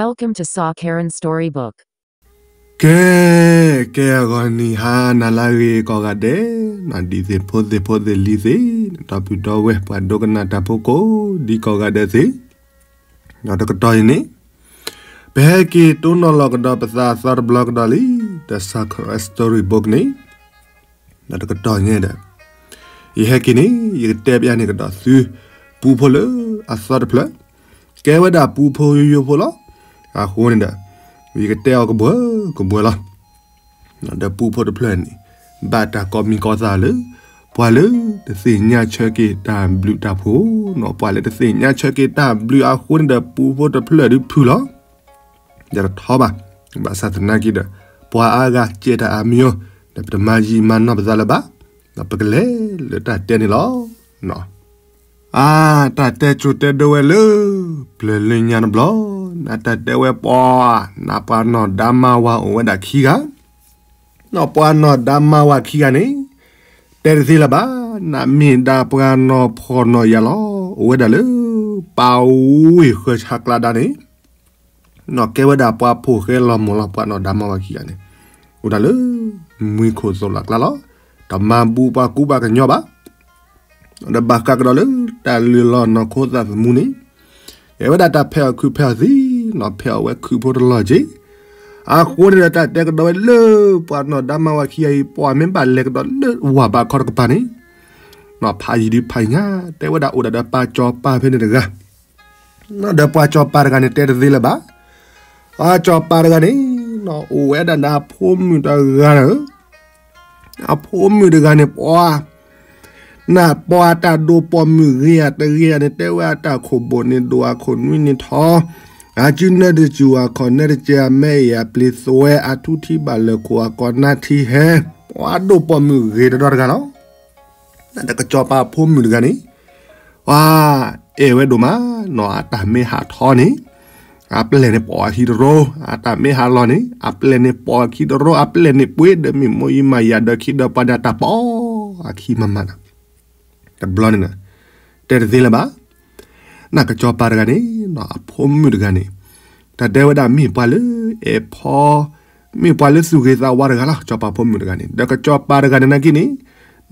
Welcome to Saw Karen Storybook. ကဲ, ကဲအဂီၢ်နံၤဟါနၤလၢအဂ့ၤကိးဂၤဒဲး, ဒ်သ့ၣ်ဖိသ့ၣ်ဖိသ့ၣ်လံၤသ့ၣ်, ဒီပုၢ်ဒီဝဲၢ်ပှၤဒိကနၣ်တၢ်ဖိကိးဒံကိးဂၤဒဲးသ့ၣ်, ဒီးတကတီၢ်အံၤန့ၣ် ပဟဲက့ၤတိၢ်နီၣ်လီၤကဒီးပသးအသီတဘျီကဒီးလံ, ဒီး Saw Karen Storybook န့ၣ် ဒီးတကတီၢ်ညါဒီး ယဟဲက့ၤန့ၣ် ယကတဲပျးန့ၢ်ကဒီးသု ပူဖိလၢအသီတဖျၢၣ်, ကဲဝဲဒၣ်ပူဖိယိယိဖိလီၤ. အဃိန့ၣ်ဒီး ယကတဲအီၤကဘှၢကဘှၢလီၤ. ဒီးပူဖိတဖျၢၣ်န့ၣ် ဘၣ်တၢ်ကိးမံၤကိးသးလၢ ပှၤလၢတသ့ၣ်ညါဆၢက့ၤတၢ်ဘျုးတၢ်ဖှိၣ်, ပှၤလၢတသ့ၣ်ညါဆၢက့ၤတၢ်ဘျုးအဃိန့ၣ်ဒီး ပူဖိတဖျၢၣ်ဒုးဖုၣ်လီၤ. ဒီးတထီဘၣ်, ဘၣ်ဆၣ်သနာ်က့ဒီး ပှၤအါဂၤစဲးတၢ်အါမံၤအီၤ, ဒီးပတမၤယံာ်မၤနီၢ်ပသးလၢၤဘၣ်, ဒီးပကလဲၤလၢတၢ်တဲန့ၣ်လီၤ. အါ, တၢ်တဲကိၤတဲဒိဝဲလၢ ပျၢၤလၢညါတဘျီ, နတၢ်တဲဝဲပှၤ, နပှၤနီၢ်ဒါမါဝၤအိၣ်ဝဲဒၣ်ခံဂၤ, နီၢ်ပှၤနီၢ်ဒါမါဝၤခံဂၤန့ၣ် တဲတသ့လၢၤဘၣ်, နမ့ၢ်ဒၣ်ပှၤနီၢ်ဖှီၣ်နီၢ်ယာ်လီၤ, အိၣ်ဝဲဒၣ်လၢ ပၤဝ့ၢ်ဃၢဆါကျါဒါန့ၣ် နီၢ်ကဲဝဲဒၣ်ပှၤဖိၣ်ဃဲလီၤမိၢ်လီၤ, ပှၤနီၢ်ဒါမါဝၤခံဂၤန့ၣ် အိၣ်ဒၣ်လၢ မွံခိၣ်သိၣ်လီၢ်ကျါလီၤ. တမၤဘူးပှၤကူပှၤကညီဘၣ်. ဒီးဘၣ်ဃးကဒီးလၢ တၢ်လုၢ်လီၢ်နီၢ်ခိသးသမူန့ၣ် အဲၣ်ဝဲဒၣ်တၢ်ဖဲးအီၣ်ခုးဖဲးအီၣ်သံ, နီၢ်ဖဲးအီၣ်ဝဲခုးဖိတလီၢ်က့ၤ. အဃိန့ၣ်ဒီး တၢ်တဲကဒီးဝဲလၢ ပှၤနီၢ်ဒါမါဝၤခံဂၤအံၤ ပှၤမ့ၢ်ဘၣ်လဲၤကဒီးလၢဝၤဘးခီတကပၤန့ၣ် နီၢ်ဖးယံၤဒုးဖးယံၤညါ, တဲဝဲဒၣ်အိၣ်ဒၣ်ဒီးပၢ်စီၤပၤဖဲန့ၣ်တဂၤ ဒီးပှၤစီၤပၤတဂၤန့ၣ် တဲတသ့လၢၤဘၣ်. ပှၤစီၤပၤတဂၤန့ၣ် အိၣ်ဝဲဒၣ်ဒီးအဖိမုၣ်တဂၤဧၢ, အဖိမုၣ်တဂၤန့ၣ် ပှၤ နပှၤတၢ်ဒိၣ်ပိာ်မုၣ်ဂ့ၤဧါတဂ့ၤဧါန့ၣ် တဲဝဲအတၢ်ခိၣ်ဘိၣ်န့ၣ်ဒိၣ် အခိၣ်နွံန့ၣ်ထီ, အစုနဲတစူၤ အခီၣ်နဲတစဲး အမဲအံၤအပျ့ၤသွဲ အထူထံဘၣ်လၢာ်ခိၣ် အကိးနါထံဟဲ, ပှၤဒိၣ်ပိာ်မုၣ်ဂ့ၤတဒီတဂၤလီၤ. ဒီးကစီၤပၤအဖိမုၣ်တဂၤန့ၣ် ပှၤ အဲၣ်ဝဲဒိၣ်မး, နီၢ်အတၢ်မ့ၢ်ဟးထီန့ၣ် အပျဲၢ်န့ၣ်ပိာ်အခံတရိ, အတၢ်မ့ၢ်ဟးလီၤန့ၣ် အပျဲၢ်န့ၣ်ပိာ်အခံတရိ, အပျဲၢ်န့ၣ်ပှ့ၤဒီးမ့ၢ်မိၢ်အံၤမၤယၤဒီးခံဒီးပှၤန့ၣ် အတၢ်ပိာ်အခံမးမးနီၤ. တဘျီန့ၣ် တဲတသ့လၢၤဘၣ်. နကစီၤပၤတဂၤန့ၣ် အဖိမုၣ်တဂၤန့ၣ် တၢ်တဲဝဲဒၣ်မ့ၢ်ပှၤလၢအဲၣ်ဖီ မ့ၢ်ပှၤလၢသူၣ်ဂ့ၤသးဝါတဂၤလီၤ. ကစီၤပၤဖိမုၣ်တဂၤန့ၣ် ဒီးကစီၤပၤတဂၤန့ၣ်နာ်က့န့ၣ်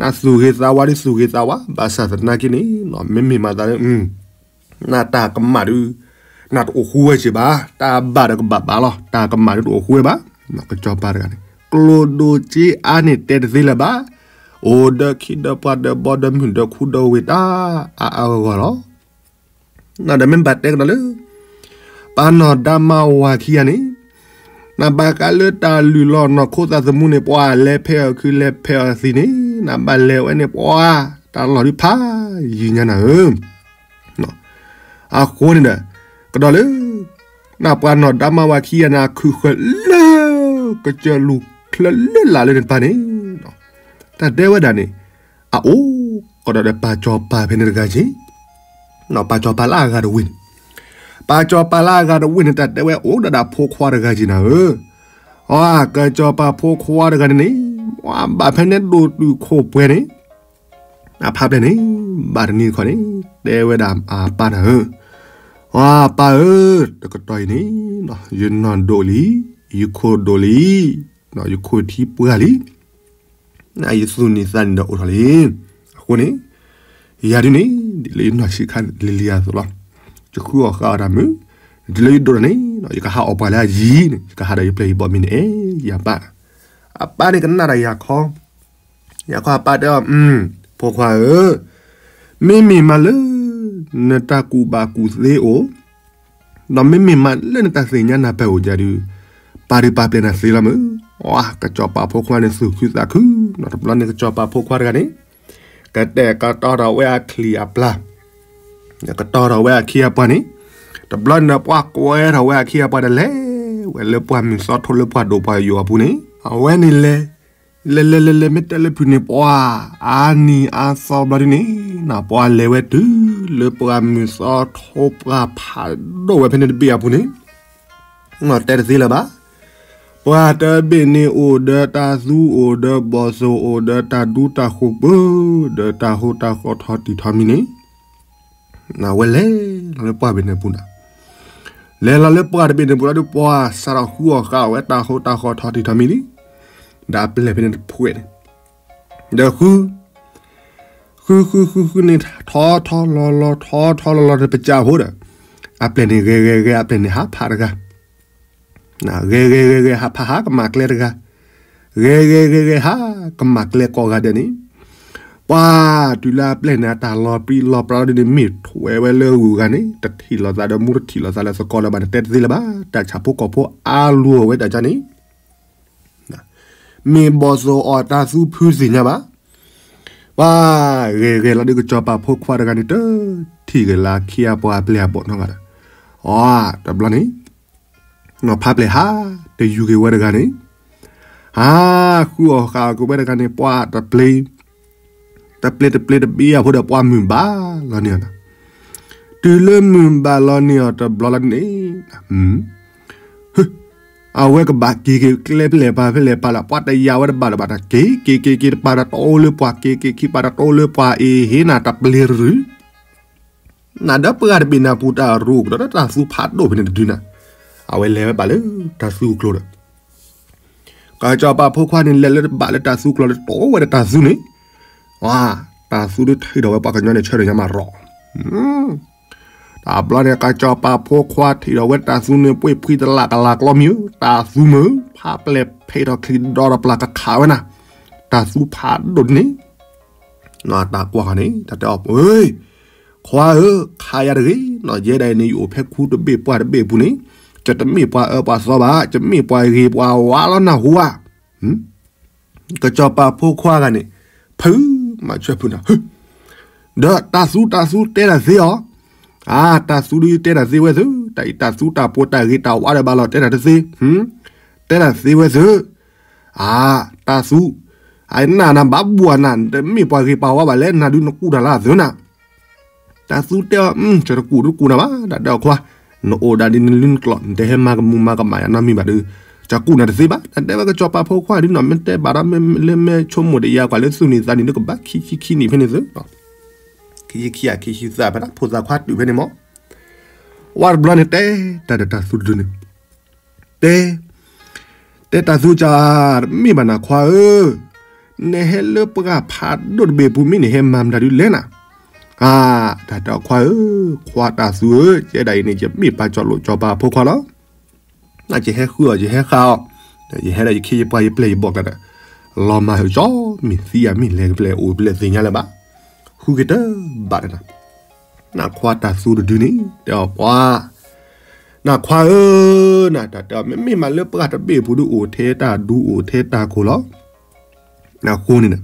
နသူၣ်ဂ့ၤသးဝါဒ်သူၣ်ဂ့ၤသးဝါ ဘၣ်ဆၣ်သနာ်က့န့ၣ် မ့မ့ၢ်မၤသးလၢ နတၢ်ကမၣ်ဒုး နတအိၣ်ဃူဝဲစ့ၢ်ဘၣ်, တၢ်ဘၣ်ဒီးကဘၣ်ဘၣ်လီၤ, တၢ်ကမၣ်ဒုးတအိၣ်ဃူဝဲဘၣ်. ကစီၤပၤတဂၤန့ၣ် ကျိၣ်ဒိၣ်စ့အါန့ၣ်တဲတသ့လၢၤဘၣ်. အိၣ်ဒီးခံဒီးပှၤဒီးဘီဒီးမုၢ်ဒီးခူဒီးဝ့ၢ်တၢ်အါအါဂီၢ်ဂီၢ်လီၤ. နဒီးမ့ၢ်ဘၣ်တဲကဒီးလၢ ပှၤနီၢ်ဒါမါဝၤခံဂၤန့ၣ် နဘၣ်ဃးလၢတၢ်လုၢ်လီၢ်နီၢ်ခိသးသမူန့ၣ် ပှၤလဲၤဖဲးအီၣ်ခုးလဲၤဖဲးအီၣ်သံန့ၣ် နဘၣ်လဲၤဝဲန့ၣ် ပှၤတၢ်လီၢ်ဒုးဖးယံၤညါနၤဧၢ. အဃိန့ၣ်ဒီး ကဒီးလၢ နပှၤနီၢ်ဒါမါဝၤခံဂၤန့ၣ် အခုၣ်ဃၢၤလၢ ကစၢၢ်လူၢ်ချၢလၢလာ်လၢန့ၣ်တပၤန့ၣ် တၢ်တဲဝဲဒၣ်န့ၣ် အအိၣ်ကဒီးဒီးပၢ်စီၤပၤဖဲန့ၣ်တဂၤက့ၤ ပၢ်စီၤပၤလၢအဂၤတဝ့ၢ်န့ၣ်, ပၢ်စီၤပၤလၢအဂၤတဝ့ၢ်န့ၣ် တၢ်တဲဝဲအိၣ်ဒၣ်ဒီးဖိခွါတဂၤက့ၤနၤဧၢ. အကစီၤပၤဖိခွါတဂၤန့ၣ်န့ၣ် ဘၣ်ဖဲန့ၣ်ဒိၣ်တုာ်ခိၣ်ပှဲၤန့ၣ် အဖးဖျဲၣ်န့ၣ် ဘၣ်တနံၤတခီန့ၣ် တဲဝဲဒၣ်အပၢ်နၤဧၢ, အပၢ်ဧၢ, တကတီၢ်အံၤန့ၣ် ယနီၢ်ဒိၣ်လံ, ယခိၣ်ဒိၣ်လံ, ယခိၣ်ထံပှၢ်လံ ယသူၣ်နံၤသးနံၤဒီးအိၣ်ထီၣ်လံ. အဃိန့ၣ် ယၤဒ်န့ၣ် ဒ်လၢယနီၢ်ဆံးခါလံၤလံၤအသိးလီၤ. ယဃုအီၣ်ဃုအီတၢ်မုာ်, ဒ်လၢယဒိၣ်ထီၣ်န့ၣ် ယကဟးအီၣ်ပှၤလၢအယံၤန့ၣ် ယကဟးဒီးယပျဲၢ်ယဘီမုၢ်န့ၣ် အဲၣ်ယၤဘၣ်. အပၢ်န့ၣ်ကနၣ်ဒီးယၤခီ, ယၤခီအပၢ်တဲအီၤ, ဖိခွါဧၢ, မ့မ့ၢ်မးလၢ နတၢ်ကူၣ်ဘၣ်ကူၣ်သ့အိၣ် ဒီးမ့မ့ၢ်မးလၢနတၢ်သ့ၣ်ညါနၢ်ပၢၢ်အိၣ်ဒၣ်ဒုး ပာ်ဒုးပာ်ပျဲနၤသ့လီၤမုၢ်. ကစီၤပၤဖိခွါန့ၣ်သူၣ်ခုသးခု, တဘျီန့ၣ်ကစီၤပၤဖိခွါတဂၤန့ၣ် ကတဲာ်ကတီၤထီၣ်ဝဲအချံအပျၢ်, ကတီၤထီၣ်ဝဲအခ့အပှၤန့ၣ်, တဘျီန့ၣ်ပှၤကွဲထီၣ်ဝဲအခ့အပှၤဒီးလဲၤဝဲလၢပှၢ်မုၢ်သီထိလၢပှၢ်ဒိၣ်ပှၢ်ယိာ်အပူၤန့ၣ် အဝဲန့ၣ်လဲၤ လဲၤလဲၤလဲၤလဲၤ မ့ၢ်တဲလၢဖုၣ်န့ၣ် ပှၤအါနံၤအါသီဘျီဒ်န့ၣ် ပှၤလဲၤဝဲတုၤလၢပှၢ်မုၢ်သီထိပှၢ်ဖးဒိၣ်ဝဲဖဲန့ၣ်တဘ့ၣ်အပူၤန့ၣ် တဲတသ့လၢၤဘၣ်. ပှၢ်တဘ့ၣ်န့ၣ်အိၣ်ဒီးတၢ်သူ အိၣ်ဒီးဘီၣ်သိၣ် အိၣ်ဒီးတၢ်ဒူတၢ်ဃိၣ်ပၢ ဒီးတၢ်ဟိတၢ်ဃီထီတံၢ်ထီမံၤန့ၣ် အဝဲလဲၤလီၤလၢပှၢ်ဘ့ၣ်န့ၣ်အပူၤန့ၣ် လဲၤလီၤလၢပှၢ်တဘ့ၣ်န့ၣ် ဘူးဒီးဒုးပှၤစးထီၣ်ဃုအီၣ်ဃုအီဝဲတၢ်ဟူးတၢ်ဃီၤထီၣ်ထံထီၣ်မံၤလံ, ဒီးအပျဲၢ်ဖဲန့ၣ်တဖှဲးန့ၣ်, ဒီးဃု ဃုဃုဃုဃုန့ၣ် ထီထီလီၤလီၤ ထီထီလီၤလီၤ တပစၢဖိဒီး, အပျဲၢ်န့ၣ်ဂဲၤဂဲၤဂဲၤ အပျဲၢ်န့ၣ်ဟးဖးတဂၤ, ဂဲၤဂဲၤဂဲၤဂဲၤ ဟးဖးဟးကမၤကျဲတဂၤ, ဂဲၤဂဲၤဂဲၤဂဲၤ ဟးကမၤကျဲကိးဂၤဒဲးန့ၣ်, ပှၤတုၤလၢအပျဲၢ်န့ၣ် အတၢ်လီၤပြံလီၤပြါဒ်န့ၣ် မ့ၢ်ထွဲဝဲလၢဂုၤဂၤန့ၣ် တထံၣ်လိာ်သးဒီးမူ တထံၣ်လိာ်သးလၢသကိးလၢၤဘၣ် နတဲတသ့လၢၤဘၣ်, တၢ်ဆၣ်ဖိကီၢ်ဖိအါလူၤဝဲတၢ်ကါန့ၣ် မ့ၢ်ဘီၣ်သိၣ်အီၣ်တၢ်သူဖုသ့ၣ်ညါဘၣ်. ပှၤဂဲၤဂဲၤလီၤဒုး ကစီၤပၤဖိခွါတဂၤန့ၣ် တထံၣ်ဂ့ၤလၢခံအပှၤအပျဲၢ်အဘီၣ်နီတဂၤဒီး, အတဘျီန့ၣ် နီၢ်ဖးပျဲၢ်ဟးတယူၤက့ၤဝဲတဂၤန့ၣ်, ဟးဃုအီၣ်ဃုအီက့ၤဝဲတဂၤန့ၣ် ပှၤတပျ့ၤ တပျ့ၤတပျ့ၤတဘ့ၣ်အဖိဒီး ပှၤမုၢ်ဘၣ်လီၤန့ၢ်အီၤနီၤ. တုၤလၢမုၢ်ဘၣ်လီၤန့ၢ်အီၤတဘျီလီၤန့ၣ်, အဝဲကဘၣ်က့ၤက့ၤကျဲဖဲလဲၣ်ပၤဖဲလဲၣ်ပၤလၢ ပှၤတယာ်ဝဲတဘၣ်လၢၤဘၣ်ဒီး က့ၤက့ၤက့ၤက့ၤတပၤဒီးတအိၣ်လၢပှၤ က့ၤက့ၤခံပၤဒီးတအိၣ်လၢပှၤ အ့ဟ့နၤတပျ့ၤတရုၢ် နဒီးပှၤတဘ့ၣ်နၤပူၤတၢ်ရူၢ်ကဒီးတၢ်သူဖးဒိၣ်ဖဲန့ၣ်တဒုနၤ, အဝဲလဲၤဝဲဘၣ်လၢတၢ်သူအကျိၤဒီး ကစီၤပၤဖိခွါန့ၣ် လဲၤလၢတဘၣ်လၢတၢ်သူကျိၤလၢတအိၣ်ဝဲဒီးတၢ်သူန့ၣ်, တၢ်သူဒုးထံၣ်ဒီးဝဲပှၤကညီန့ၣ် ဆၢထၢၣ်ညါမးရီၤ. တဘျီန့ၣ် ကစီၤပၤဖိခွါထံၣ်ဒီးဝဲတၢ်သူန့ၣ် ပှ့ၤဖှံတလးကလးကျီမံၤဧၢ, တၢ်သူမုၢ် ဖးပျဲၢ်ဖဲးထီၣ်ချံဒီတပျၢ်ကခးဝဲနၤ, တၢ်သူဖးဒိၣ်ဒ်န့ၣ် တၢ်ကွၢ်ဃီန့ၣ် တၢ်တဲအီၤ, ခွါဧၢ, ခးယၤတဂ့ၤနီၤ, ယဲဒၣ်အံၤန့ၣ် ယအိၣ်ဖဲခူတဘ့ၣ်ပှၢ်တဘ့ၣ်အပူၤန့ၣ်, ယတမ့ၢ်ပှၤအၢပှၤသီဘၣ်, ယမ့ၢ်ပှၤဂ့ၤပှၤဝါလီၤနၢ်ဟူဧါ. ကစီၤပၤဖိခွါဂၤန့ၣ် ဖုးမၤဆၢဖုးနၤ, ဒီးတၢ်သူတၢ်သူတဲတၢ်သ့အီၤ, အါ တၢ်သူဒုးတဲတၢ်သ့ဝဲသု, တၢ်အံၤတၢ်သူတၢ်ပိၤတၢ်ဂ့ၤတၢ်ဝါဒီးဘၣ်လီၤ တဲတၢ်တသ့, တဲတၢ်သ့ဝဲသု, အါ တၢ်သူ အနၢ်နၤဘၣ်ဘှီနၤ တမ့ၢ်ပှၤဂ့ၤပှၤဝါဘၣ်လဲၣ် နၤဒုးနကူၣ်တၢ်လၢအသုနၤ တၢ်သူတဲအီၤ, ယတကူၣ်တကူၣ်နၤဘၣ် တၢ်တဲအီၤခွါ, နအိၣ်ဒၣ်ဒ်နလုၢ်နကျိာ် နတဟဲမၤကမူၤမၤကမၣ်ယၤနီတမံၤဘၣ်ဒီး, ယကူၣ်နၤတသ့ဘၣ် တၢ်တဲဝဲကစီၤပၤဖိခွါဒုးနီၤ မ့ၢ်တဲဘၣ်ဒီး မ့ၢ်လၢမ့ၢ်ဆိကမိၣ်ဒီးယၤကွၢ်လၢသူၣ်နံၤသးနံၤဒီးကဘၣ်ခံဆံခံနံၣ်ဖဲန့ၣ်သု, ခံဆံခံ ခံဆံသၢဖဲဒၣ်ဖိသၣ်ခွါတုၤဖဲန့ၣ်မး, ဝဲတဘျီန့ၣ် တဲတၢ်ဒီးတၢ်သူတဒုန့ၣ် တဲ တဲတၢ်သူကၢ်, တမ့ၢ်ဘၣ်နၤခွါဧၢ, နဟဲလၢပှၢ်ဖးဒိၣ်တဘ့ၣ်ပူၤမ့ၢ်နဟဲမၤမတၤဒုလဲၣ်နၤ, အါ တၢ်တဲအီၤခွါဧၢ, ခွါတၢ်သူဧၢ, ယဲဒၣ်အံၤန့ၣ် ယမ့ၢ်ပၢ်ကၠီလိာ်ကၠီၤပၤဖိခွါလီၤ, နယဟဲဃုအီၤ ယဟဲဃုအီၤ, ယဟဲဒီးယခ့ယပှၤယပျဲၢ်ယဘီၣ်ကျါဒီး, လီၤမၢ်ဟၢကၠီ မ့ၢ်သံယၤမ့ၢ်လဲၤကပျဲၢ်အိၣ်ပျဲၢ်သ့ၣ်ညါလၢၤဘၣ်, ဃုက့ၤတဘၣ်တနၤ နခွါတၢ်သူတဒုန့ၣ် တဲအီၤပှၤ, နခွါဧၢ, နတၢ်တဲအီၤ မ့မ့ၢ်မးလၢပှၢ်တဘ့ၣ်အပူၤဒုးအိၣ်ထဲတၢ်ဒူအိၣ်ထဲတၢ်ခိၣ်လီၤ, အဃိန့ၣ်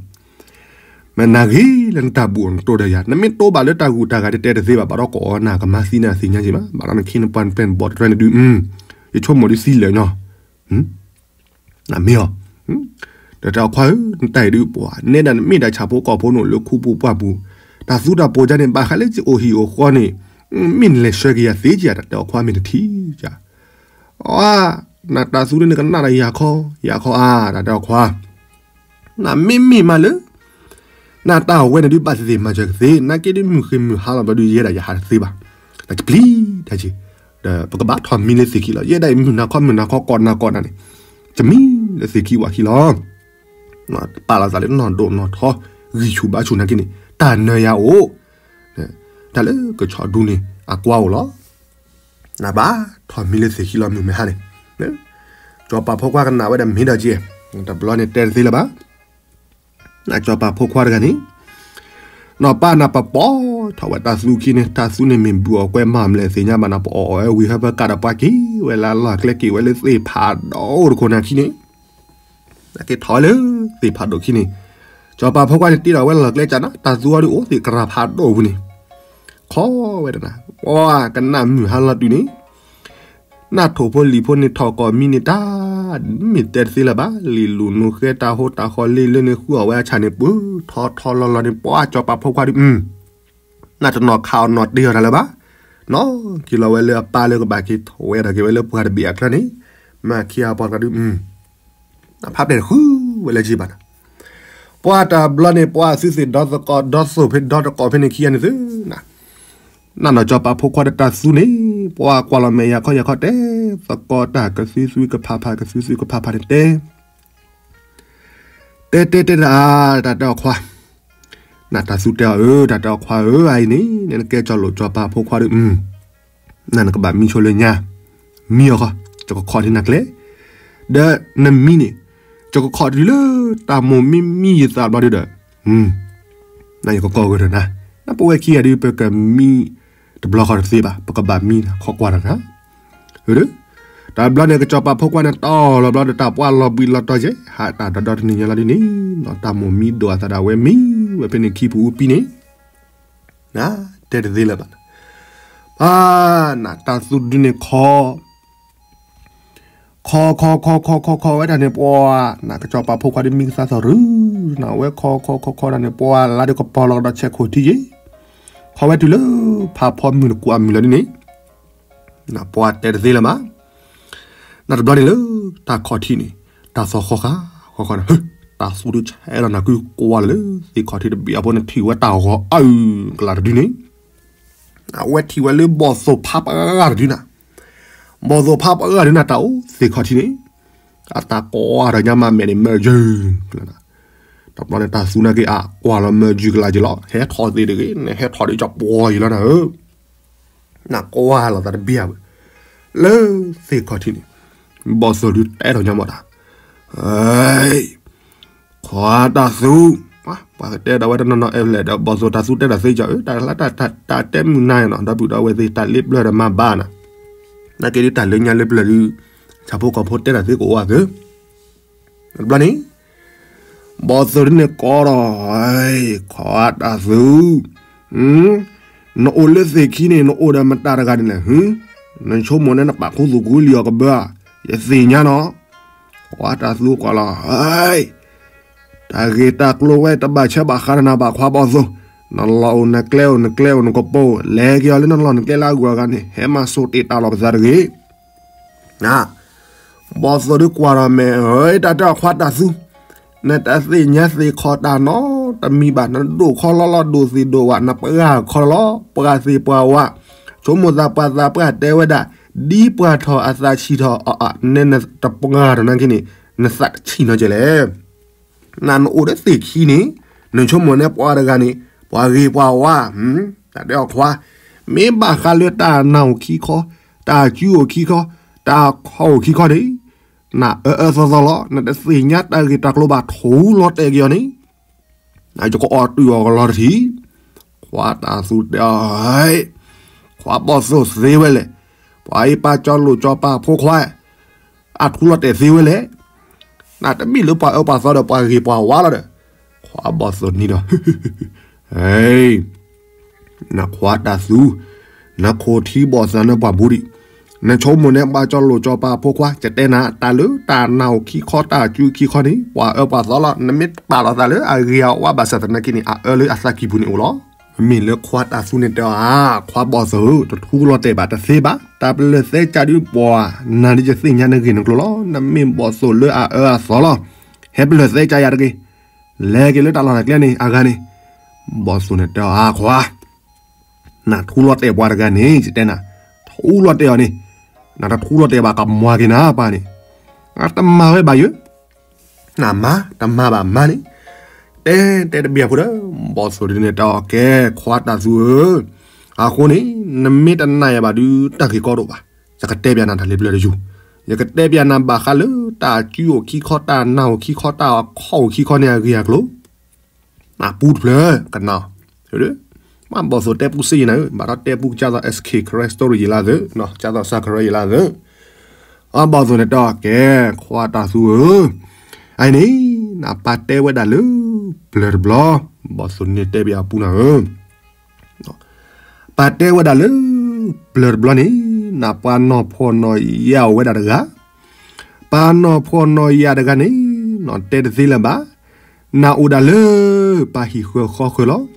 မ့ၢ်နဂ့ၤလၢနတၢ်ဘူၣ်အိၣ်နတိၢ်ဒီးယၤ နမ့ၢ်တိၢ်ဘၣ်လၢတၢ်ဂုၤတၢ်ဂၤတတဲတသ့ဘၣ် ဘၣ်ဒီးကအီၣ်နၤကမၤသံနၤသ့ၣ်ညါက့ၤဘၣ် ဘၣ်ဒီးနခ့နပှၤနပျဲၢ်နဘီၣ်တရဲန့ၣ်ဒုး, ယဆိကမိၣ်ဒုးသံလၢာ်ညီ နမ့ၢ်အီၤ, တၢ်တဲအီၤခွါဧၢ, နတၢ်အံၤဒုးပှၤ နဲဒၣ်နမ့ၢ်ဒၣ်ဆၣ်ဖိကီၢ်ဖိန့ၣ်လၢခူပူၤပှၢ်ပူၤ, တၢ်သူတၢ်ပိၤဒ်န့ၣ် ဘၣ်ဃးလၢယအိၣ်ဟံၣ်အိၣ်ဃီန့ၣ်, မ့ၢ်နလဲၤဆှၢက့ၤယၤသ့က့ၤ တၢ်တဲအီၤခွါမ့ၢ်တထံၣ်ယၤ, အါ, နတၢ်သူန့ၣ်နကနၣ်ဒီးယၤခီ, ယၤခီအါ, တၢ်တဲအီၤခွါ နမ့မ့ၢ်မးလၢ နတၢ်အဝဲန့ၣ်ဒုးဘၣ်သ့ၣ်သ့ၣ်မၤစၢၤကသ့, နာ်က့ဒုးမုၢ်ဃ့ၢ်မုၢ်ဟါလီၤဘျီဒုးယဲဒၣ်ယဟးတသ့ဘၣ်, နကပျံၤတၢ်က့ၤ, ဒီးပကဘၣ်ထီၣ်မံလၢသ့ၣ်ခံလီၤ, ယဲဒၣ်အံၤမုၢ်နၤခီမုၢ်နၤခီကိးနၤကိးနၤန့ၣ်, ယမံလၢသ့ၣ်ခံဝဲခံလီၤ, ပာ်လီၤသးလၢနီၢ်ဒိၣ်နီၢ်ထီ, ဂံၢ်ဆူၣ်ဘါဆူၣ်နာ်က့န့ၣ်, တၢ်နၢၤယၤအိၣ်, တၢ်လၢကဆီၣ်ဒူန့ၣ် အကွၢ်အိၣ်လီၤ နဘၣ်ထီၣ်မံလၢသ့ၣ်ခံလီၤမုၢ်မ့ၢ်ဟါန့ၣ်, ကၠီၤပၤဖိခွါကနၣ်ဝဲဒီးမ့ၢ်ဒီးက့, တဘျီန့ၣ်တဲတသ့လၢၤဘၣ်, နကၠီၤပၤဖိခွါတဂၤန့ၣ်, နီၢ်ပၢ်နၤပပိာ်ထီၣ်ဝဲတၢ်သူခံန့ၣ် တၢ်သူန့ၣ်မ့ၢ်ဘုၣ်အီၣ်ကွဲမၤအီၣ်မလဲၣ်သ့ၣ်ညါဘၣ် နပအီၣ်အီၣ်ဝဲဝံၤဟၢဖၢကးဒီးပှၤက့ၤဝဲလၢအလီၢ်ကျဲက့ၤဝဲလၢသ့ၣ်ဖးဒိၣ်တခိၣ်န့ၣ်ခံန့ၣ် နက့ၤထီၣ်ဝဲလၢသ့ၣ်ဖးဒိၣ်ခံန့ၣ်, ကၠီၤပၤဖိခွါန့ၣ်တ့ထီၣ်ဝဲလီၢ်ကျဲကၢ်နၤ တၢ်သူအီၤဒုးအိၣ်သ့ၣ်ကရၢ်ဖးဒိၣ်ပူၤန့ၣ်, ခီဝဲတနၤ, ပှၤကနၣ်မုၢ်ဟါလီၤတုၤန့ၣ်, နၢ်ထိၣ်ဖိလံၤဖိန့ၣ်ထီၣ်ကိးမံၤန့ၣ်တၢ်, မ့ၢ်တဲတသ့လၢၤဘၣ်, လံာ်လူၤနိဃဲတၢ်ဟိတၢ်ဃီလ့လၢန့ၣ်ဃုအီၣ်ဝဲအဆၣ်န့ၣ် ပှၤထီထီလီၤလီၤန့ၣ် ပှၤကၠီၤပၤဖိခွါဒုး, နတနီၢ်ခးအီၤနီၢ်တ့အီၤတၢ်လၢၤဘၣ်, နီၢ်က့ၤလီၤဝဲလၢအပၢ်လၢကဘၣ်က့ၤထီၣ်ဝဲဒီးက့ၤဝဲလၢပှၤတဘ့ၣ်အချၢန့ၣ်, မၤခံအပှၤတဂၤဒုး, ဖးပျဲၢ်တဃုဝဲလၢက့ၤဘၣ်နၤ, ပှၤတဘျီန့ၣ် ပှၤသုသ့ၣ်ဒီသကိးဒီသိၣ်ဖဲဒီတကိးဖဲန့ၣ်ခံဂၤန့ၣ်သုနၤ နနီၢ်ကၠီၤပၤဖိခွါဒီးတၢ်သူန့ၣ် ပှၤကွၢ်လီၤမဲာ်ယၤခီယၤခီတဲ သကိးတၢ်ကသုသုကဖးဖး ကသုသုကဖးဖးန့ၣ်တဲ တဲတဲတဲတၢ် တၢ်တဲအီၤခွါ, နတၢ်သူတဲအီၤဧၢ တၢ်တဲအီၤခွါဧၢ အအံၤန့ၣ် နကဲကၠီၤလိာ်ကၠီၤပၤဖိခွါဒီး နနကဘၣ်မံဆိလၢညါ, မံအီၤဃီ, ယကခီၣ်ထံနၤကျဲ, ဒီးနမံန့ၣ် ယကခီၣ်တုၤလၢတၢ်မိၢ်မံမံယသးဘျီဒုဒီး, နယကကီၢ်ဂၢၢ်ဒီးနၤ, နပဝဲခံဂၤဒု ပကမံတဘျီဃီတသ့ဘၣ်, ပကဘၣ်မံခီကွၢ်တဂၤ တၢ်ဘျီန့ၣ် ကၠီၤပၤဖိခွါန့ၣ်တီၢ်လီၤဘျီဒီးတၢ်ပှၢ်လီၤဘှံးလီၤတီၤယဲ ဟးတၢ်ဒီဒီတနံၤညါလီၤဒ်န့ၣ်, တၢ်မိၢ်မံဒိၣ်အသးဒီးအဝဲမံဝဲဖဲန့ၣ်ခံပူၤအူပံန့ၣ်, နတဲတသ့လၢၤဘၣ်, ပၢ်နတၢ်သူဒုန့ၣ်ခီ ခီခီခီခီခီခီဝဲဒၣ်န့ၣ် ပှၤနကၠီၤပၤဖိခွါဒုမံကသါသီၣ်ရု, နဝဲခီခီခီခီဒၣ်န့ၣ် ပှၤလါဒုကပီၤလီၤကဒီးဆဲးခိၣ်ထံယဲ, ခီဝဲတုၤလၢ ဖးဖီမုၢ်နကွၢ်မုၢ်လီၤဒ်န့ၣ်, နပှၤတဲတသ့လၢၤဘၣ်, နတဘျီန့ၣ်လၢ တၢ်ခီၣ်ထံန့ၣ် တၢ်သီၣ်ဃီဃာ်ဃီဃာ်န့ၣ်, တၢ်သူဒုဆဲးလီၤနၤကုကွၢ်လၢသ့ၣ်ခီၣ်ထံတဘ့ၣ်အဖိန့ၣ် ထံၣ်ဝဲတၢ်ဂီၤအါကလၤတဒုန့ၣ်, အဝဲထံၣ်ဝဲလၢဘီၣ်သိၣ်ဖးပှၤဂၤတဒုနၤ, ဘီၣ်သိၣ်ဖးပှၤဂၤတဒုနၤတၢ်အိၣ်သ့ၣ်ခီၣ်ထံန့ၣ်, အတၢ်ကွၢ်ဒီးညါမးမဲာ်န့ၣ်မၢယုၢ်, တဘျီန့ၣ်တၢ်သူနာ်က့အကွၢ်လီၤမၢယုၢ်ကလၤက့ၤလီၤ ဟဲထီၣ်သ့တဂ့ၤ နဟဲထီၣ်ဒ်ကၠီပှီၤယံၤလီၤနၤဧၢ, နကွၢ်လီၤသးတဘ့ၣ်ဧါ, လၢသ့ၣ်ခီၣ်ထံန့ၣ်, ဘီၣ်သိၣ်ဒုတဲထီၣ်ညါမးတၢ်, ခွါတၢ်သူ, ပှၤကတဲဒီးဝဲတနီၤနီၤအဲၣ်လဲၣ်ဒီး ဘီၣ်သိၣ်တၢ်သူတဲတၢ်သ့ကၠီၤဧၢ တၢ်လၢတၢ်တဲမုာ်နၤနီၤ ဒီပုၢ်ဒီဝဲၢ်သ့ၣ် တၢ်လ့ပျၢၤဒီးမၤဘၣ်နၤ, နာ်က့ဒ်တၢ်လၢညါလၢပျၢၤဒု, ဆၣ်ဖိကီၢ်ဖိတဲတၢ်သ့ကအိၣ်အသၢ, တဘျီန့ၣ် ဘီၣ်သိၣ်ဒုန့ၣ်ကိးဒီး, ခွါတၢ်သူ, နအိၣ်လၢသ့ၣ်ခံန့ၣ် နအိၣ်ဒီးမတၤတဂၤန့ၣ်လဲၣ်, နဆိကမိၣ်န့ၣ်နပာ်ခူသူၣ်ခူလံာ်အီၤကဘၢဧါ, ယသ့ၣ်ညါနီၤ, ခွါတၢ်သူကွၢ်လီၤ, တၢ်ဂ့ၢ်တၢ်ကျိၤဝဲတဘၣ်ဆၢဘၣ်ဃးဒီးနၤဘၣ်ခွါဘီၣ်သိၣ်, နလီၢ်အိၣ်နကျဲအိၣ် နကျဲအိၣ်နကပိၤ လဲၤက့ၤအီၤလၢနလီၢ်နကျဲလၢအဂုၤအဂၤန့ၣ် ဟဲမၤစိာ်တ့ၢ်တၢ်လီၢ်ပသးတဂ့ၤ ဘီၣ်သိၣ်ဒုကွၢ်ဒီးမဲာ်, တၢ်တဲအီၤခွါတၢ်သူ, နတသ့ၣ်ညါသ့ၣ်ခီၣ်တၢ်နီတမံၤဘၣ်, နဒိၣ်ခီလီၤလီၤ ဒိၣ်သ့ၣ်ဒိၣ်ဝး နပှၤဂၤခီလီၤ ပှၤသ့ၣ်ပှၤဝး, ဆိကမိၣ်သးပှၤသးပှၢ်တဲဝဲဒၣ်, ဒ်ပှၤထီၣ်အသးဆံးထီၣ်အီၤအီၤ နဲနတပှၤထီၣ်နာ်က့န့ၣ် နသးတဆံးနီၤကဲလဲၣ် နနအိၣ်လၢသ့ၣ်ခံန့ၣ်, နဆိကမိၣ်န့ၣ်ပှၤတဂၤန့ၣ် ပှၤဂ့ၤပှၤဝါ, တၢ်တဲအီၤခွါ, မ့ၢ်ဘၣ်ဃးလၢတၢ်နာ်အိၣ်ခံခီ, တၢ်စုအိၣ်ခံခီ, တၢ်ခီအိၣ်ခံခီန့ၣ်, နအၢအၢသီသီလီၤ နတသ့ၣ်ညါတၢ်ဂ့ၢ်တၢ်ကျိၤဘၣ် ထူလီၤတဲာ်က့ၤအီၤန့ၣ် ယကအီၣ်တုာ်အီၤကလီတထံၣ်, ခွါတၢ်သူတဲအီၤ, ခွါဘီၣ်သိၣ်သ့ဝဲလဲၣ်, ပှၤအံၤပာ်ကၠီလိာ်ကၠီပာ်ဖိခွါ, အထူလီၤတဲာ်သ့ဝဲလဲၣ်, နတမ့ၢ်လၢပှၤအၢပှၤသီဒီးပှၤဂ့ၤပှၤဝါလီၤဒီး, ခွါဘီၣ်သိၣ်နံၤဒီး, နခွါတၢ်သူ, နခိၣ်ထံဘီၣ်သးနပှၢ်ဘူးဒံး, နဆိကမိၣ်န့ၣ်ပှၤကၠီလိာ်ကၠီပာ်ဖိခွါ ယတဲနၤ တၢ်လၢတၢ်နာ်အိၣ်ခံခီ တၢ်စုခံခီန့ၣ် ပှၤအၢပှၤသီလီၤ နမ့ၢ်ပာ်လီၤသးလၢအဂ့ၤအဝါဘၣ်ဆၣ်သနာ်က့န့ၣ် အအၢလၢအသးကံၢ်ပူၤန့ၣ်အိၣ်လီၤ. မ့မ့ၢ်လၢခွါတၢ်သူန့ၣ်တဲအီၤ, ခွါဘီၣ်သိၣ်ဧၢ တထူလီၤတဲာ်ဘၣ်တသ့ဘၣ်, တၢ်ပလၢၢ်သဲကၢဒုးပှၤ, နၤဒ်ယသ့ၣ်ညါနဂ့ၢ်နကျိၤလီၤ, နမ့ၢ်ဘီၣ်သိၣ်လၢအအၢအသီလီၤ, ဟဲပလၢၢ်သဲကၢယၤတဂ့ၤ, လဲၤက့ၤလၢတၢ်လီၢ်တၢ်ကျဲန့ၣ် အဂၤန့ၣ်, ဘီၣ်သိၣ်န့ၣ်တဲအီၤ အါခွါ နထူလီၤတဲာ်ပှၤတဂၤန့ၣ် ယတဲနၤ, ထူလီၤတဲာ်အီၤန့ၣ်, နတထူလီၤတဲာ်ဘၣ်ကမွၤက့ၤနၤပၢ်န့ၣ်, အတမၤဝဲဘၣ်ယိၤ, နမၤ တမၤဘၣ်မၤန့ၣ်, တဲတဲတဘ့ၣ်အဃိဒီး, ဘီၣ်သိၣ်ဒ်န့ၣ်တဲအီၤ ကဲခွါတၢ်သူဧၢ, အဃိန့ၣ် နမ့ၢ်တနာ်ယၤဘၣ်ဒုး တၢ်ဂ့ၢ်ကီဒိၣ်ဘၣ်, ယကတဲပၠးနၤတၢ်လ့ပျၢၤတယုၢ်, ယကတဲပၠးနၤဘၣ်ဃးလၢတၢ်စုအိၣ်ခံခီ တၢ်နာ်အိၣ်ခံခီ တၢ်ခီအိၣ်ခံခီန့ၣ်အဂ့ၢ်အကျိၤ နပူတဖျၢၣ်ကနၣ်, မ့ၢ်ဘီၣ်သိၣ်တဲပူစ့ယံၤနၤဧၢ, ဘၣ်ဒီးတဲပူကစၢ်သိး SK Karen Story ယံၤလၢသၢ, ကစၢ်သိး Sakura ယံၤလၢသၢ, အဘီၣ်သိၣ်န့ၣ်တဲအီၤ ကဲခွါတၢ်သူဧၢ, အအံၤန့ၣ် နပၢ်တဲဝဲဒၣ်လၢပျၢၤတဘျီ, ဘီၣ်သိၣ်န့ၣ်တဲပၠးအပူနၤဧၢ ပၢ်တဲဝဲဒၣ်လၢပျၢၤတဘျီန့ၣ်, နပှၤနီၢ်ဖှီၣ်နီၢ်ယာ်အိၣ်ဝဲဒၣ်တဂၤ, ပှၤနီၢ်ဖှီၣ်နီၢ်ယာ်တဂၤန့ၣ်, နတဲတသ့လၢၤဘၣ်, နအိၣ်ဒၣ်လၢပှၤဟံၣ်ဃၢၤဃီဃၢၤလီၤ.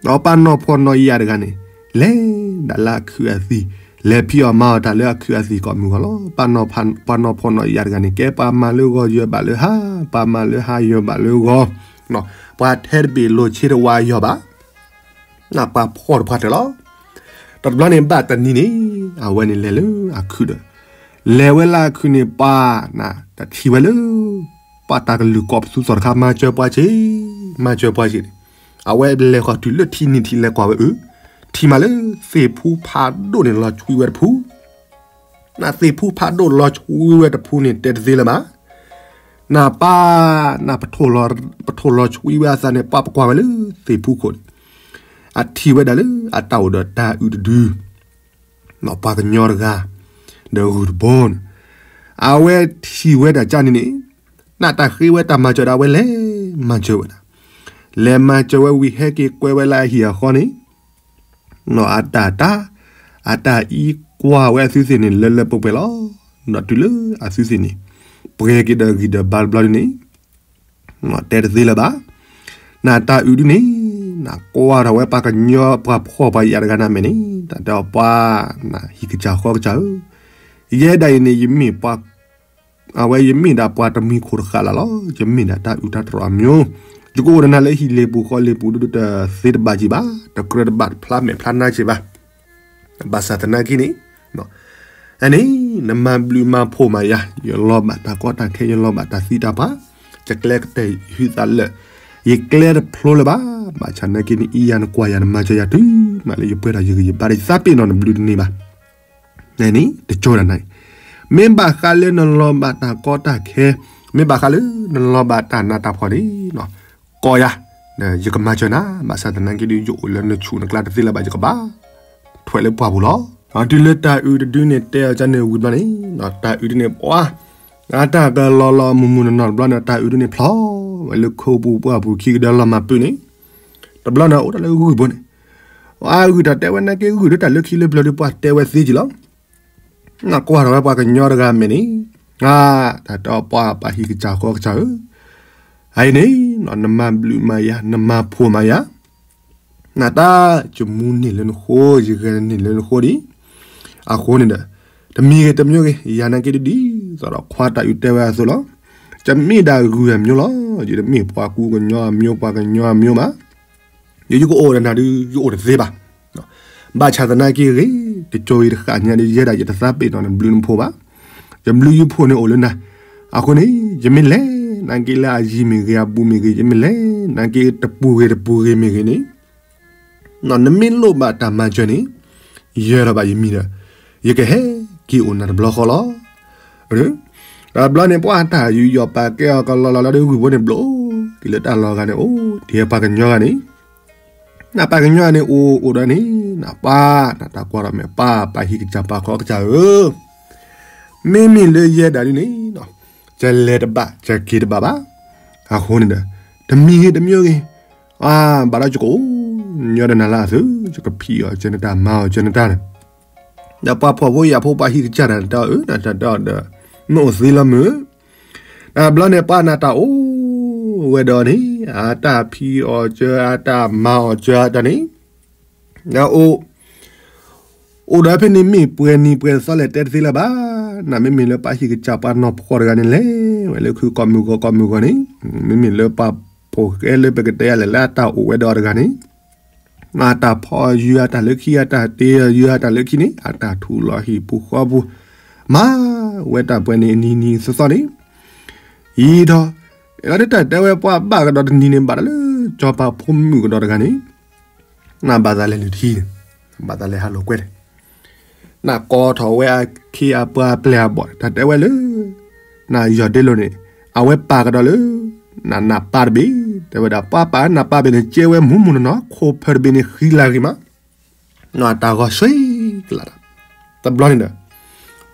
ဒီးပှၤနီၢ်ဖှီၣ်နီၢ်ယာ်တဂၤန့ၣ်, လဲၤဒၣ်လၢအခုအသံၣ်, လဲၤဖံးအီၣ်မၤအီၣ်တၢ်လၢအခုအသံၣ်ကိးမုၢ်ဂီၤလီၤ. ပှၤနီၢ်ဖှီၣ်နီၢ်ယာ်တဂၤန့ၣ် ကဲပှၤမၤလၢဂီၤယၢၤဘၣ်လၢဟါ, ပှၤမၤလၢဟါယၢၤဘၣ်လၢဂီၤ, ပှၤထဲတဘ့ၣ်လိာ်ဆ့တဝါယီၤဘၣ် နပှၤဖှီၣ်တဖၣ်တၢၢ်လီၤ. တဘျီန့ၣ်ဘၣ်တနံၤန့ၣ် အဝဲန့ၣ်လဲၤလၢအခုးဒီး လဲၤဝဲလၢအခုးန့ၣ် ပှၤနၤတထံၣ်ဝဲလၢ ပှၤတၢ်ကလုၢ်ကိးပသူသီၣ်တခါ မၤစၢၤပှၤစ့ၢ်, မၤစၢၤပှၤစ့ၢ်န့ၣ်, အဝဲလဲၤဃီၤတုၤလၢထံနံၤထံး လဲၤကွၢ်ဝဲအု, ထံၣ်မးလၢသ့ၣ်ဖူဖးဒိၣ်န့ၣ် လီၤဆွံဝဲတဖူ နသ့ၣ်ဖူဖးဒိၣ်လီၤဆွံဝဲတဖူန့ၣ် တဲတသ့လၢၤဘၣ်. နပၢ်နပထိၣ်လီၤဆွံဝဲအသးန့ၣ် ပှၤပကွၢ်ဝဲလၢသ့ၣ်ဖူခိၣ်န့ၣ်, အထံၣ်ဝဲဒၣ်လၢအတၢ်အိၣ်ဒီးတၢ်အုၣ်တဒု ပှၤကညီတဂၤ ဒီးဂုၢ်တဘိန့ၣ်, အဝဲထံၣ်ဝဲဒၣ်ကန့ၣ်န့ၣ်, နတၢ်ဃ့ဝဲတၢ်မၤစၢၤဒၣ်ဝဲလဲၤ မၤစၢၤဝဲဒၣ်, လဲၤမၤစၢၤဝဲဝံၤ ဟဲက့ၤကွဲဝဲလၢအဟံၣ်အဃီန့ၣ် နီၢ်အတၢ်တၢ်, အတၢ်အံၤကွၢ်ဝဲအသုသ့ၣ်န့ၣ် လၢလၢပှဲၤပှဲၤလီၤ. ဒီးတုၤလၢအသုသ့ၣ်န့ၣ် ပှဲၤက့ၤဒီးဂံၢ်ဒီးဘါတဘျီဒုန့ၣ်, တဲတသ့လၢၤဘၣ်. နတၢ်အုၣ်ဒုန့ၣ် နကွၢ်ထီၣ်ဝဲပှၤကညီပှၤဖှီၣ်ပှၤယာ်တဂၤန့ၣ်မ့ၢ်န့ၣ် တၢ်တဲအီၤပှၤ နဟံၣ်ကစၢ်ဃီကစၢ်ဧၢ, ယဲဒၣ်အံၤန့ၣ် ယမ့ၢ်ပှၤ အဝဲယမ့ၢ်ဒၣ်ပှၤတမှံၤခိၣ်တဃာ်လၢ်လီၤ. ယမ့ၢ်ဒၣ်တၢ်အုၣ်တၢ်တြီၢ်အမျိုး, ယကအိၣ်ဒီးနၤလၢဟံၣ်လ့ၣ်ပူၤဃီလ့ၣ်ပူၤဒုတသ့တဘၣ်က့ၤဘၣ်, တကြၢးတဘၣ်ဖျါမဲာ်ဖျါနါက့ၤဘၣ်. ဘၣ်ဆၣ်သနာ်က့န့ၣ်, အန့ၣ် နမၤဘျုးမၤဖှိၣ်မးယၤ, ယလီၤဘၣ်တၢ်ကီတၢ်ခဲ ယလီၤဘၣ်တၢ်သံတၢ်ပှၢ်, ယကျဲကတၢၢ်ယဟုသးလၢာ်, ယကျဲတဖျိလၢၤဘၣ်. ဘၣ်ဆၣ်သနာ်က့န့ၣ် အံၤယၤနကွၢ်ယၤနမၤစၢၤယၤတုၤမးလၢ ယပှဲၤထီၣ်ယဂံၢ်ယဘါဒီး ယသးပ့ၤနီၣ်နဘျုးတန့ၢ်ဘၣ်. န့ၣ် တကၠိတၢ်နၤအံၤ, မ့ၢ်ဘၣ်ဃးလၢနလီၤဘၣ်တၢ်ကီတၢ်ခဲ, မ့ၢ်ဘၣ်ဃးလၢနလီၤဘၣ်တၢ်နးတၢ်ဖှီၣ်န့ၣ်, ကိးယၤ, ယကမၤစၢၤနၤ, ဘၣ်ဆၣ်သနာ်က့ဒု ယအိၣ်လၢနဆူၣ်နကျါတသ့လၢၤဘၣ် ယကဘၣ်ထွဲလၢပှၢ်ပူၤလီၤ. တုၤလၢတၢ်အုၣ်တဒုန့ၣ် တဲအီၤကန့ၣ်ဝံၤဘျီန့ၣ်, တၢ်အုၣ်ဒုန့ၣ် ပှၤ အတၢ်ကလီၤလီၤမုၢ်မုၢ်နီၢ်နီၢ်တဘျီန့ၣ် တၢ်အုၣ်ဒုန့ၣ်ဖျီဝဲလၢခိပူၤပှၢ်ပူၤခံကဒီးလီၤမၤပုၢ်န့ၣ်, တဘျီန့ၣ်အိၣ်ဒၣ်လၢဂုၢ်ဘိန့ၣ်, အဂုၢ်တၢ်တဲဝဲနာ်က့ဂုၢ်ဒီးတၢ်လၢခံလၢပျၢၤဒု ပှၤတဲဝဲသ့က့ၤလီၤ. နကွၢ်ထီၣ်ဝဲပှၤကညီတဂၤမဲာ်န့ၣ်, တၢ်တဲအီၤပှၤပှၤဟံၣ်ကစၢ်ဃီကစၢ်ဧၢ, အအံၤန့ၣ် နမၤဘျုးမၤယၤ နမၤဖှိၣ်မၤယၤ, နတၢ် ယမူန့ၢ်လၢနဃိ ယဂဲၤန့ၢ်လၢနဃိဒံး, အဃိန့ၣ်ဒီး တမံၤဂ့ၤတမံၤဂ့ၤ ယၤနာ်က့ဒ်သိးဒီးခွါတၢ်အုၣ်တဲဝဲအသိးလီၤ. ယမ့ၢ်ဒၣ်ဂုၢ်အမျိုးလီၤ, ယတမ့ၢ်ပှၤကူကညီအမျိုး ပှၤကညီအမျိုးဘၣ်. ယ ယကအိၣ်ဒီးနၤဒု ယအိၣ်တသ့ဘၣ်. ဘၣ်ဆၣ်သနာ်က့ဂ့ၤ, တကၠိအံၤတဃၣ်ညါဒု ယဲဒၣ်ယတသးပ့ၤနီၣ်နဘျုးနဖှိၣ်ဘၣ်. ယဘျုးယဖှိၣ်န့ၣ်အိၣ်လၢနၤ. အဃိန့ၣ် ယမ့ၢ်လဲၤ နာ်က့လၢအယံၤမ့ၢ်ဂ့ၤ အဘူးမ့ၢ်ဂ့ၤ ယမ့ၢ်လဲၤ နာ်က့တပူၤဂ့ၤတပူၤဂ့ၤမ့ၢ်ဂ့ၤန့ၣ် နမ့ၢ်လိၣ်ဘၣ်တၢ်မၤစၢၤန့ၣ် ယဲၢ်ထီၣ်ဘၣ်ယမံၤဒီး ယကဟဲက့ၤအိၣ်နၤတဘျီဃီလီၤ. တဘျီန့ၣ် ပှၤတၢ်ယူးယီၣ်ပာ်ကဲအီၤကလီလီၤလီၤဒီး ဂုၢ်ဖိန့ၣ်ဘျိၣ်က့ၤလၢတၢ်လီၢ်ဂၤန့ၣ် အိၣ်တ့ၢ်ပှၤကညီဂၤန့ၣ်, နပှၤကညီဂၤန့ၣ် အိၣ်အိၣ်ဒီးန့ၣ် နပှၤ နတၢ်ကွၢ်ထီၣ်မဲာ် ပှၤပှၤဟံၣ်ကစၢ်ပှၤခီကစၢ်ဧၢ, မ့မ့ၢ်လၢယဲဒၣ်ဒ်န့ၣ် ယလဲၤတဘၣ် ယက့ၤတဘၣ်ဘၣ်. အဃိန့ၣ်ဒီး တမံၤဂ့ၤတမံၤဂ့ၤ ဘၣ်ဒီးယကအိၣ်ညီဒီးနၤလၢအသုး ယကဖံးအီၣ်စၢၤနတၢ် မၤအီၣ်စၢၤနတၢ်န့ၣ်, ဒီးပှၤဖှီၣ်ဖိယာ်ဖိ ပှၤဟံၣ်ကစၢ်တၢ်တဲအီၤ အၢ နတၢ်တဲအီၤဒီး မ့ၢ်အိၣ်သ့လီၤမုၢ်, တဘျီန့ၣ် ပှၤနတၢ်အိၣ်ဝဲဒီးန့ၣ် အတၢ်ဖံးအီၣ်စၢၤ အတၢ်မၤအီၣ်စၢၤအတၢ်န့ၣ် ဒီးအိၣ် အိၣ်ဒီးဖဲန့ၣ်မ့ၢ်ပှဲၤနံၤပှဲၤသီလဲၣ် တဲတသ့လၢၤဘၣ်. နမ့မ့ၢ်လၢပှၤဟံၣ်ကစၢ်ပှၤနီၢ်ဖှီၣ်တဂၤန့ၣ် လဲၤဝဲလၢခုကိးမုၢ်ဂီၤကိးမုၢ်ဂီၤန့ၣ်, မ့မ့ၢ်လၢပှၤဖိၣ်ဃဲလၢပကတဲယၤလဲၣ် လၢအတၢ်အိၣ်ဝဲဒီးတဂၤန့ၣ် အတၢ်ဖီယုၤအတၢ်လၢခံ အတၢ်တ့ယုၤအတၢ်လၢခံန့ၣ် အတၢ်ထူးလီၤဟံၣ်ပူၤဃီပူၤ မၤဝဲတၢ်ပှဲၤန့ၣ်အနံၤနံၤသီသီန့ၣ်, အံၤဒီး လီၤဒ်တၢ်တဲဝဲပှၤဘၣ်ကဒီးတနံၤန့ၣ် ဘၣ်တၢ်လၢ ကၠီၤပၤဖိမုၣ်ကဒီးတဂၤန့ၣ် နဘၣ်သးလဲၤလုၢ်ထံန့ၣ်, ဘၣ်သးလဲၤဟးလိာ်ကွဲန့ၣ်, နကိးထီၣ်ဝဲအခ့အပှၤအပျဲၢ်အဘီၣ် တၢ်တဲဝဲလၢ နယီၢ်ဒ့လိာ်န့ၣ် အဝဲပာ်ကဒီးလၢ နနၢ်ပၢ်တဘ့ၣ်, တဲဝဲဒၣ် ပှၤပာ်နၢ်ပၢ်တဘ့ၣ်န့ၣ် ကဲဝဲမူးမူးနီၢ်နီၢ် ခိၣ်ဖၢတဘ့ၣ်န့ၣ် ဃံလၤဂ့ၤမး နတၢ်ဂီၤဆှံကလာ်တၢ်, တဘျီန့ၣ်ဒီး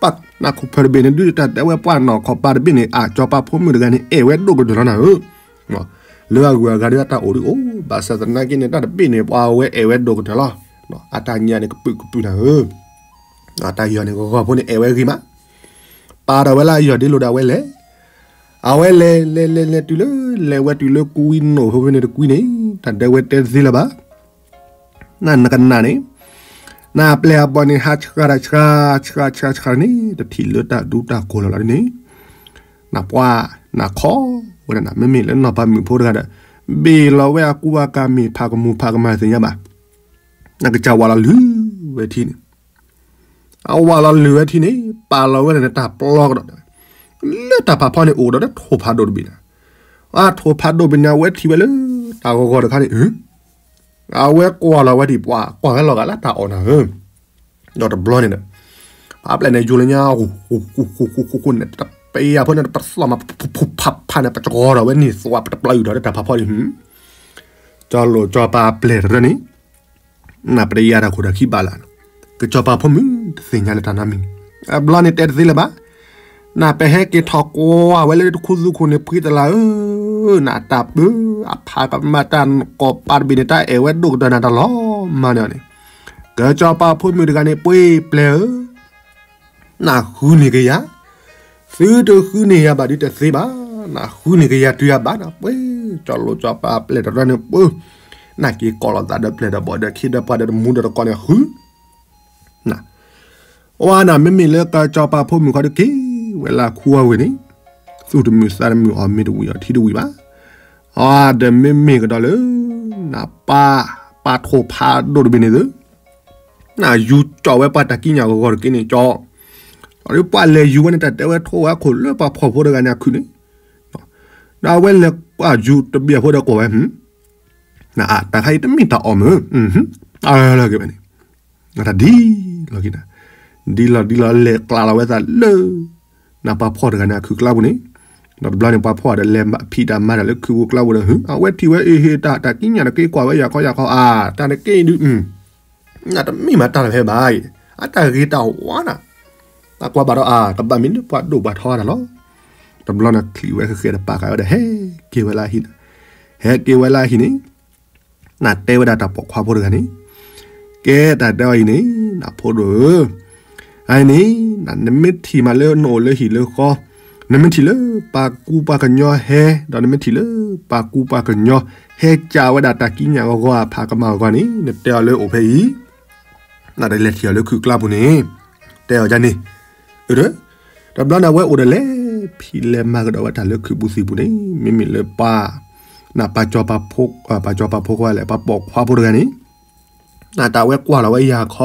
ပှၤနၢ်ခိၣ်ဖၢတဘ့ၣ်န့ၣ် ဒုးတၢ်တဲဝဲပှၤနီၢ်ခိၣ်ပၢ်တဘ့ၣ်န့ၣ် အကၠီၤပၤဖိမုၣ်တဂၤန့ၣ် အဲၣ်ဝဲဒိၣ်ကတၢၢ်လီၤနၤဧၢ, လၢအဂုၤအဂၤဒီးတၢ်အိၣ်ဒုးအိၣ် ဘၣ်ဆၣ်သနာ်က့န့ၣ် တၢ်တဘ့ၣ်န့ၣ် ပှၤဝဲအဲၣ်ဝဲဒိၣ်ကတၢၢ်လီၤ, အတၢ်ညါန့ၣ် ကပုာ်ကပုာ်နၤဧၢ, တၢ်ယီၢ်န့ၣ် ဂီၤဂီၤဖိန့ၣ် အဲၣ်ဝဲဂ့ၤမး, ပာ်ထီၣ်ဝဲလၢအယီၢ်ဒ့လိာ်ဒီးအဝဲလဲၤ အဝဲလဲၤလဲၤလဲၤလဲၤတုၤလၢ လဲၤဝဲတုၤလၢကွံနီၣ်ဖိဖဲန့ၣ်တကွံန့ၣ် တၢ်တဲဝဲတဲသ့လၢၤဘၣ်, နနကနၣ်န့ၣ်, နအပျဲၢ်အဘီၣ်န့ၣ် ဟးဆှးတၢ်ဆှး ဆှးဆှးဆှးန့ၣ် တထံၣ်လၢတၢ်ဒူတၢ်ကိၢ်လီၤလီၤန့ၣ်, နပှၤ နခီဝဲဒၣ်နၤ မ့မ့ၢ်လၢနီၢ်ပၤမုၣ်ဖိတဂၤဒီး ဘ့ၣ်လီၤဝဲအကူအကၤမ့ၢ်ဖးကမူၤဖးကမၤသ့ၣ်ညါဘၣ်, နကစၢ်ဝးလီၤလုၢ် ဝဲထံန့ၣ် အဝၤလီၤလၢာ်ဝဲထံန့ၣ် ပာ်လီၤဝဲန့ၣ်တၢ်ပျီကဒီး လၢတၢ်ဖးဖီန့ၣ်အိၣ်ဒီးထိၣ်ဖးဒိၣ်တဘ့ၣ်န့ၣ်, အထိၣ်ဖးဒိၣ်ဘ့ၣ်န့ၣ် အဝဲထံၣ်ဝဲလၢတၢ်ဂီၤဂီၤတခါန့ၣ် အဝဲကွၢ်လီၤဝဲဒ်ပှၤကွၢ်ဝဲလီၤဂာ်လၢတၢ်အီၣ်နၤဧၢ, ဒီးတဘျီန့ၣ်ဒီး ပှၤပျဲၢ်န့ၣ် ယူၤလၢညါ ဃူဃူဃူဃူဃူဃူန့ၣ် တပယၤဖိန့ၣ် ပသီၣ်မး ဖုဖုဖးဖးန့ၣ် ပကီၤဒီးဝဲန့ၢ်သွး ပတပျၢ်အုၣ်ဒီးလၢတၢ်ဖးဖီန့ၣ် ကၠီလိာ်ကၠီပၤပျဲၢ်တရၢန့ၣ် နပတယၤတၢ်ခိၣ်ဒီးခံဘၣ်လၢ်, ကၠီပၤဖိမုၣ်တသ့ၣ်ညါလၢတၢ်နီတမံၤ, အဘျီန့ၣ်တဲတသ့လၢၤဘၣ်, နပဟဲက့ၤထီၣ်ကွၢ်ဝဲလၢတခူသူခိၣ်န့ၣ် ဖှံတလးဧၢ, နတၢ်ပၢအဖးကမၤတၢ်ကိးပၤတဘ့ၣ်န့ၣ် တၢ်အဲၣ်ဝဲဒိၣ်ကတၢၢ်နၤတၢ်လီၤမၢ်န့ၣ်န့ၣ်, ကၠီပၤဖိမုၣ်တဂၤန့ၣ် ပှ့ၤပျဲၢ်ဧၢ နဃုန့ၢ်ကယၤ, သုတဃုန့ၢ်ယၤဘၣ်ဒုးတသ့ဘၣ်, နဃုန့ၢ်ကယၤတုၤယၤဘၣ်နၤ ပှ့ၤ, ကၠီလိာ်ကၠီပၤပျဲၢ်တရၢန့ၣ်ပှ့ၤ, နက့ၤကိးလိာ်သးဒီးပျဲၢ်ဒီးဘီၣ်ဒီးခ့ဒီးပှၤဒီးတမူဒီးတကိးန့ၣ်ဃု အဝဲန့ၣ် မ့မ့ၢ်လၢကၠီပၤဖိမုၣ်ခီတက့ၢ် ဝဲလၢခူအဝ့ၢ်န့ၣ်, သူၣ်တမုာ်သးတမုာ်အီၤမ့ၢ်တဝံၤအီၤထံတဝံၤဘၣ်, အဒီးမ့မ့ၢ်ကဒီးလၢ နပၢ် ပၢ်ထိၣ်ဖးဒိၣ်တဘ့ၣ်န့ၣ်သု, နယူၤကၠီဝဲပှၤတၢ်ကံးညာ်ဂီၤဂီၤတက့ၢ်န့ၣ်ကၠီ, ဒီးပှၤလဲၤယူၤဝဲန့ၣ်တၢ်တဲဝဲထိၣ်ဝဲခိၣ်လၢပှၤဖှီၣ်ဖိတဂၤန့ၣ်အခုၣ်န့ၣ်, ဒီးအဝဲလဲၤပှၤယူၤတဘ့ၣ်အဖိဒီးကိးဝဲ တၢ်ခါအံၤတမ့ၢ်တၢ်အီၣ်မုၢ်, အလၢက့ၤဝဲန့ၣ်, တၢ်ဒ်လီၤက့ၤနၤ, ဒ်လီၤဒ်လီၤလဲၤကျးလီၤဝဲသးလၢ နပှၤဖှီၣ်တဂၤန့ၣ်အခုၣ်ကျါပူၤန့ၣ်, ဒီးတဘျီန့ၣ်ပှၤဖှီၣ်ဒီးလဲၤဖံးတၢ်မၤတၢ်လၢခုပူၤကျါပူၤဒီး အဝဲထံၣ်ဝဲအ့ၣ်ဟ့ၣ်တၢ်တၢ်ကံးညာ်တက့ၢ်ကွၢ်ဝဲယၤခီယၤခီအါ တၢ်တက့ၢ်ဒုး နတမ့ၢ်မၤတၢ်လၢဖဲဘၣ်အံၤ, အတၢ်ဂ့ၤတၢ်ဝါနၤ, တၢ်ကွၢ်ဘၣ်ဒီးအါ ကဘၣ်မ့ၢ်လၢပှၤဒိၣ်ပှၤထီတၢ်လီၤ. တဘျီန့ၣ်ချံးဝဲဃဲဃဲဒီးပာ်ဃာ်ဝဲဒီးဟဲက့ၤဝဲလၢအဟံၣ်, ဟဲက့ၤဝဲလၢအဟံၣ်န့ၣ်, နတဲဝဲဒၣ်တၢ်ပိာ်ခွါဖိတဂၤန့ၣ်, ကဲတၢ်တဲအီၤအံၤန့ၣ် နဖိဒိၣ်ဧၢ အန့ၣ် နမ့ၢ်ထံၣ်မးလၢနအိၣ်လၢဟံၣ်လၢဃီ, နမ့ၢ်ထံၣ်လၢပှၤကူပှၤကညီဟဲ, ဒီးနမ့ၢ်ထံၣ်လၢပှၤကူပှၤကညီဟဲကးဝဲဒၣ်တၢ်ကံးညာ်ဂီၤဂီၤအဖးကမၣ်ဂီၤန့ၣ် နတဲအီၤလၢအိၣ်ဖဲအံၤ, နတလဲၤထံၣ်အီၤလၢခုၣ်ကျါပူၤန့ၣ်, တဲအီၤဒ်န့ၣ်, အၢ, တဘျီန့ၣ်အဝဲအိၣ်ဒီးလဲၤဖံးလဲၤမၤကဒီးဝဲတၢ်လၢခုၣ်ပူၤသံၣ်ပူၤန့ၣ် မ့မ့ၢ်လၢပှၤ, နပှၤကၠီၤပၤဖိခွါလဲၣ် ပှၤပိာ်ခွါဖိတဂၤန့ၣ် နတၢ်ဝဲကွၢ်လီၤဝဲယၤခ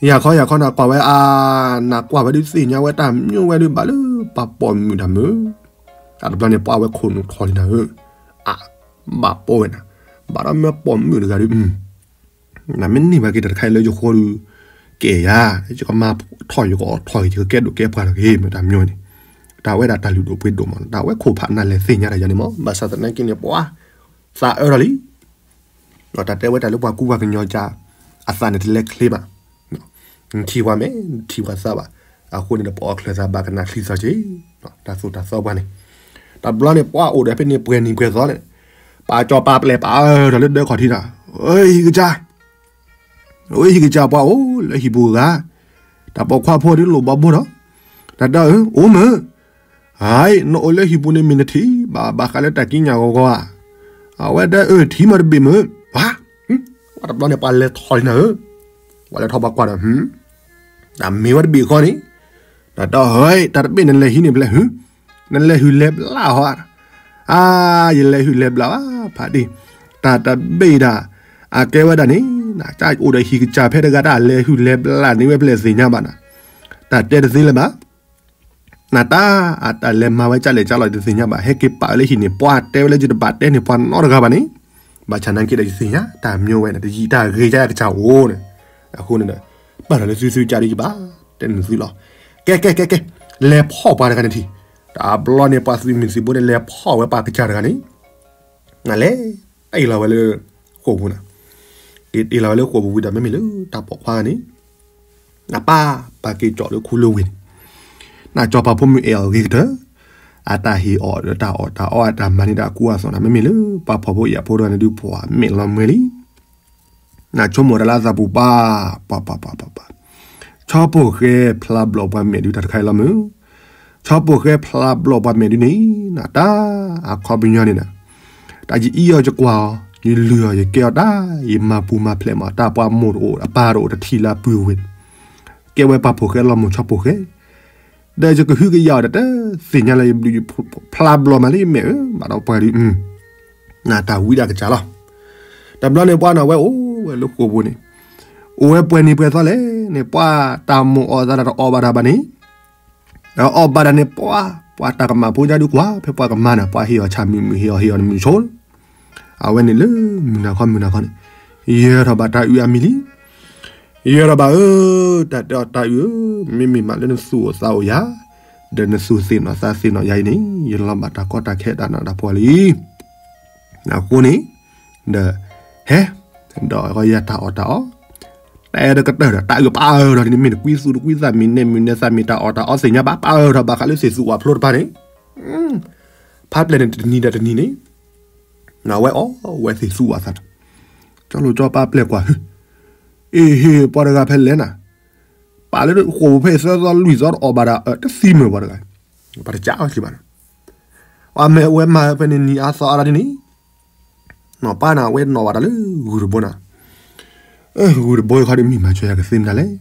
ီ, ယၤခီယၤခီနကွၢ်ဝဲအါ, နကွၢ်ဝဲဒုးသ့ၣ်ညါဝဲတၢ်မညိဝဲဒုးဘၣ်လၢပှၤပိာ်မုၣ်တၢ်မုာ်, တၢ်တဘျီန့ၣ်ပှၤဝဲခိၣ်နူာ်ထီၣ်လံနၤဧၢ, အါ, ဘၣ်ပိာ်ဝဲနၤ, ဘၣ်ဒီးမ့ၢ်ပိာ်မုၣ်တဂၤဒုး နမ့ၢ်န့ၢ်ဘၣ်က့ၤတၢ်တခါအံၤလၢယဃီဒုး, ကဲယၤ, ယကမၤထီၣ်ယကအီၣ်ထီၣ် ယကကဲဒိၣ်ကဲပှၤလီၤက့ၤ မ့ၢ်တၢ်မညိန့ၣ်, တၢ်ဝဲဒၣ်တၢ်လုၢ်ဒိၣ်ပှ့ၤဒိၣ်မး တၢ်ဝဲခိၣ်ဖးနၤလဲၤသ့ၣ်ညါတၢ်ယၤန့ၣ်မး ဘၣ်ဆၣ်သနာ်က့န့ၣ် ပှၤသးအၢထီၣ်လံ တၢ်တဲဝဲတၢ်လၢပှၤကူပှၤကညီကၢ် အသးန့ၣ်တလဲချ့ဘၣ်, နထံၣ်ပှၤမဲာ် နထံၣ်ပှၤသးဘၣ်, အဃိန့ၣ်ဒီးပအီၣ်ချၢသးဘၣ်ကနၣ်ချံသီက့ၤ, တၢ်သိၣ်တၢ်သီပှၤန့ၣ်, တဘျီန့ၣ်ပှၤအိၣ်ဒီးဖဲန့ၣ် ပှဲၤနံၤပှဲၤသီန့ၣ်, ပာ်ကၠီၤပာ်ပျဲၢ်ပာ်အၢထီၣ်လၢဒၢခီၣ်ထံးတၢ်, အၢ ဟံၣ်ကစၢ် အၢ ဟံၣ်ကစၢ်ပှၤအိၣ်လၢဟံၣ်ပူၤဂၤ, တၢ်ပိာ်ခွါဖိဒုးလိၣ်ဘီဘိဒီး, တၢ်တဲအၢ အိၣ်မုၢ်, အၢ နအိၣ်လၢဟံၣ်ပူၤန့ၣ်မ့ၢ်နထံၣ်ဘၣ်ဘၣ်ဃးလၢတၢ်ကံးညာ်ဂီၤဂီၤဧါ, အဝဲတဲအၢ ထံၣ်မးတဘ့ၣ်မုၢ်, ပှၤ, တဘျီန့ၣ်ပှၤလဲၤထီၣ်လံနၤဧၢ, ပှၤလဲၤထီၣ်ပှၤကွၢ်ဒီး, တၢ်မ့ၢ်ဝဲတဘ့ၣ်ဃီန့ၣ်, တၢ်တဲအၢ တၢ်တဘ့ၣ်နလဲၤဟံးန့ၣ်ဖဲလဲၣ်, နလဲၤဟုၣ်လဲၤဘျးဟီဧါ, အါ ယလဲၤဟုၣ်လဲၤဘျးဘၣ်ဖးဒ့ၣ်, တၢ်တဘ့ၣ်ဒၣ်, အကဲဝဲဒၣ်န့ၣ်, နကအိၣ်ဒီးဟံၣ်ကစၢ်ဖဲတဂၤတၢ်လဲၤဟုၣ်လဲၤဘျးန့ၢ်ဝဲဖဲလဲၣ်သ့ၣ်ညါဘၣ်နၤ, တၢ်တဲတသ့လၢၤဘၣ် နတၢ်အတၢ်လဲၤမၤဝဲကၢ်လဲၣ်ကၢ်လီၤတသ့ၣ်ညါဘၣ် ဟဲက့ၤပာ်လၢဟံၣ်န့ၣ် ပှၤတဲဝဲလၢယတဘၣ်တဲန့ၢ်ပှၤနီတဂၤဘၣ်န့ၣ်, ဘၣ်ဆၣ်နာ်က့ဒီးယသ့ၣ်ညါ တၢ်မညိဝဲန့ၣ် တယံာ်တၢ်ဂ့ၤကယၤကစၢ်အိၣ်န့ၣ်, အဃိန့ၣ်ဒီး, ပာ်ထီၣ်လၢသုသုကၢ်ဒီးယဘၣ်တဲနုာ်သုလီၤ, ကဲကဲကဲကဲ, လဲၤဖီၣ်ပှၤတဂၤန့ၣ်ထံၣ်, တဘျီန့ၣ်ပှၤသုးမုၢ်သံၣ်ဘိန့ၣ် လဲၤဖီၣ်ဝဲပှၤကစၢ်တဂၤန့ၣ်, နလဲၤတ့ၢ်လီၤဝဲလၢ, ဃိာ်ပူၤန့ၣ်, က့ၤတ့ၢ်လီၤဝဲလၢဃိာ်ပူၤဝံၤဒီး မ့မ့ၢ်လၢတၢ်ပိာ်ခွါဂၤန့ၣ် နပၢ်ပာ်က့ၤကၠီၣ်လၢခူလၢဝ့ၢ်န့ၣ်, နကၠီၤပၤဖိမုၣ်အဲၣ်အီၤဂ့ၤကတၢၢ်, အတၢ်ဟ့ၣ်အီၤဒီးတၢ်အီၣ်တၢ်အီအတၢ်မၤန့ၢ်တၢ်အကူအသိးန့ၣ် မ့မ့ၢ်လၢပှၤဖှီၣ်ဖိယာ်ဖိတဂၤန့ၣ်ဒုး ပှၤမဲာ်လီၤမှဲလံ, နဆိကမိၣ်တၢ်လၢအသးပူၤပၢ်, ပှၤပှၤပှၤပှၤပှၤ, ဆီဖိၣ်ဃဲဖျါဘျီၣ်ပှၤမဲာ်ဒုးတၢ်တခါအံၤလီၤမုၢ်, ဆီဖိၣ်ဃဲဖျါဘျီၣ်ပှၤမဲာ်ဒုးန့ၣ်, နတၢ်အခီပညီန့ၣ်ဒီး တၢ်ယအံၤအီၤယကွၢ်အီၤ, ယလုၢ်အီၤယကဲအီၤတၢ်, ယမၤပူၤမၤဖျဲးမး တၢ်ပှၤမိၢ်တအိၣ်အပၢ်တအိၣ်တထံၣ်လၢအပုၢ်အဝဲၢ်န့ၣ်, ကဲဝဲပှၤဖိၣ်ဃဲလီၤမိၢ်ဆီဖိၣ်ဃဲ, ဒီးယကဟုကယာ်အီၤဒီးတသ့ၣ်ညါလၢယဘျုးယဖျါဘျီၣ်မးလၢယမဲာ်ဧၢ, ဘၣ်ဒီးပှၤဒုး, နတၢ်ဝံဒၣ်ကစၢ်လီၤ. တဘျီန့ၣ်ပှၤန့ၣ်ဝဲအိၣ်ဝဲလၢဃိာ်ပူၤန့ၣ်, အိၣ်ဝဲပှဲၤနံၤပှဲၤသီလဲၣ်န့ၣ် ပှၤတၢ်မိၣ်အီၣ်သးတၢ်တအီၣ်ဘၣ်တၢ်ဘၣ်န့ၣ်, အီၣ်ဘၣ်တၢ်န့ၣ် ပှၤ ပှၤတၢ်ကမၣ်ဖိညါဒုးကွၢ် ဖဲပှၤကမၤန့ၣ် ပှၤဟ့ၣ်အီၤဆၣ်မုၢ်မုၢ်ဟ့ၣ်အီၤဟ့ၣ်အီၤတမုၢ်ဆိလီၤ. အဝဲန့ၣ်လၢမုၢ်နၤခီမုၢ်နၤခီန့ၣ် ယဲထီၣ်ဘၣ်တၢ်အုးအမံၤလံ. ယဲထီၣ်ဘၣ်ဧၢ, တၢ်တဲအီၤတၢ်အုးဧၢ, မ့မ့ၢ်မးလၢနသူၣ်အိၣ်သးအိၣ်ယၤ, ဒီးနသူၣ်သ့ၣ်နီၣ်သးသ့ၣ်နီၣ်ယၤအံၤန့ၣ် ယလီၤဘၣ်တၢ်ကီတၢ်ခဲတၢ်နးတၢ်ဖှီၣ်လံ. အဃိန့ၣ် ဒီး ဟဲ ဒီးယတၢ်အီၣ်တၢ်အီ, တဲတကတၢၢ်ဒီး တၢ်အုးပာ်အၢၣ်ထီၣ်ဒ်န့ၣ် မ့ၢ်တကွံသူၣ်တကွံသး မ့ၢ်နဲၣ်မုၢ်နဲၣ်သး မ့ၢ်တၢ်အီၣ်တၢ်အီသ့ၣ်ညါဘၣ် ပာ်အၢၣ်ထီၣ်ဘၣ်ဃးလၢသ့ၣ်သူၣ်ဝၣ်ဖျိတဖၣ်န့ၣ်, ဖးပျဲၢ်န့ၣ်တနံၤဒီးတနံၤန့ၣ် နဝဲအီၣ်ဝဲသ့ၣ်သူၣ်ဝၣ်သးဒီး ကၠီလိာ်ကၠီပၤပျဲၢ်ကွၢ် ဟ့ၣ် အ့ဟ့ၣ် ပှၤတဂၤဖဲလဲၣ်နၤ, ပာ်လၢဃိာ်ပူၤဖဲအံၤသၢသီလွံၢ်သီတအီၣ်ဘၣ်ဒီး တသံမုာ်ပှၤတဂၤ, ပှၤတကးအီၤကံဘၣ်န့ၣ်, အမ့ၢ်အဝဲမၤဖဲန့ၣ်နံၤအါသီအါဒ်န့ၣ်, ပၢ်န့ၣ် အဝဲနီၣ်ဘၣ်တၢ်လၢဂုၢ်တဘိနၤ, ဂုၢ်တဘိခီဒီးမ့ၢ်မၤစၢၤယၤကသ့မနုၤလဲၣ်,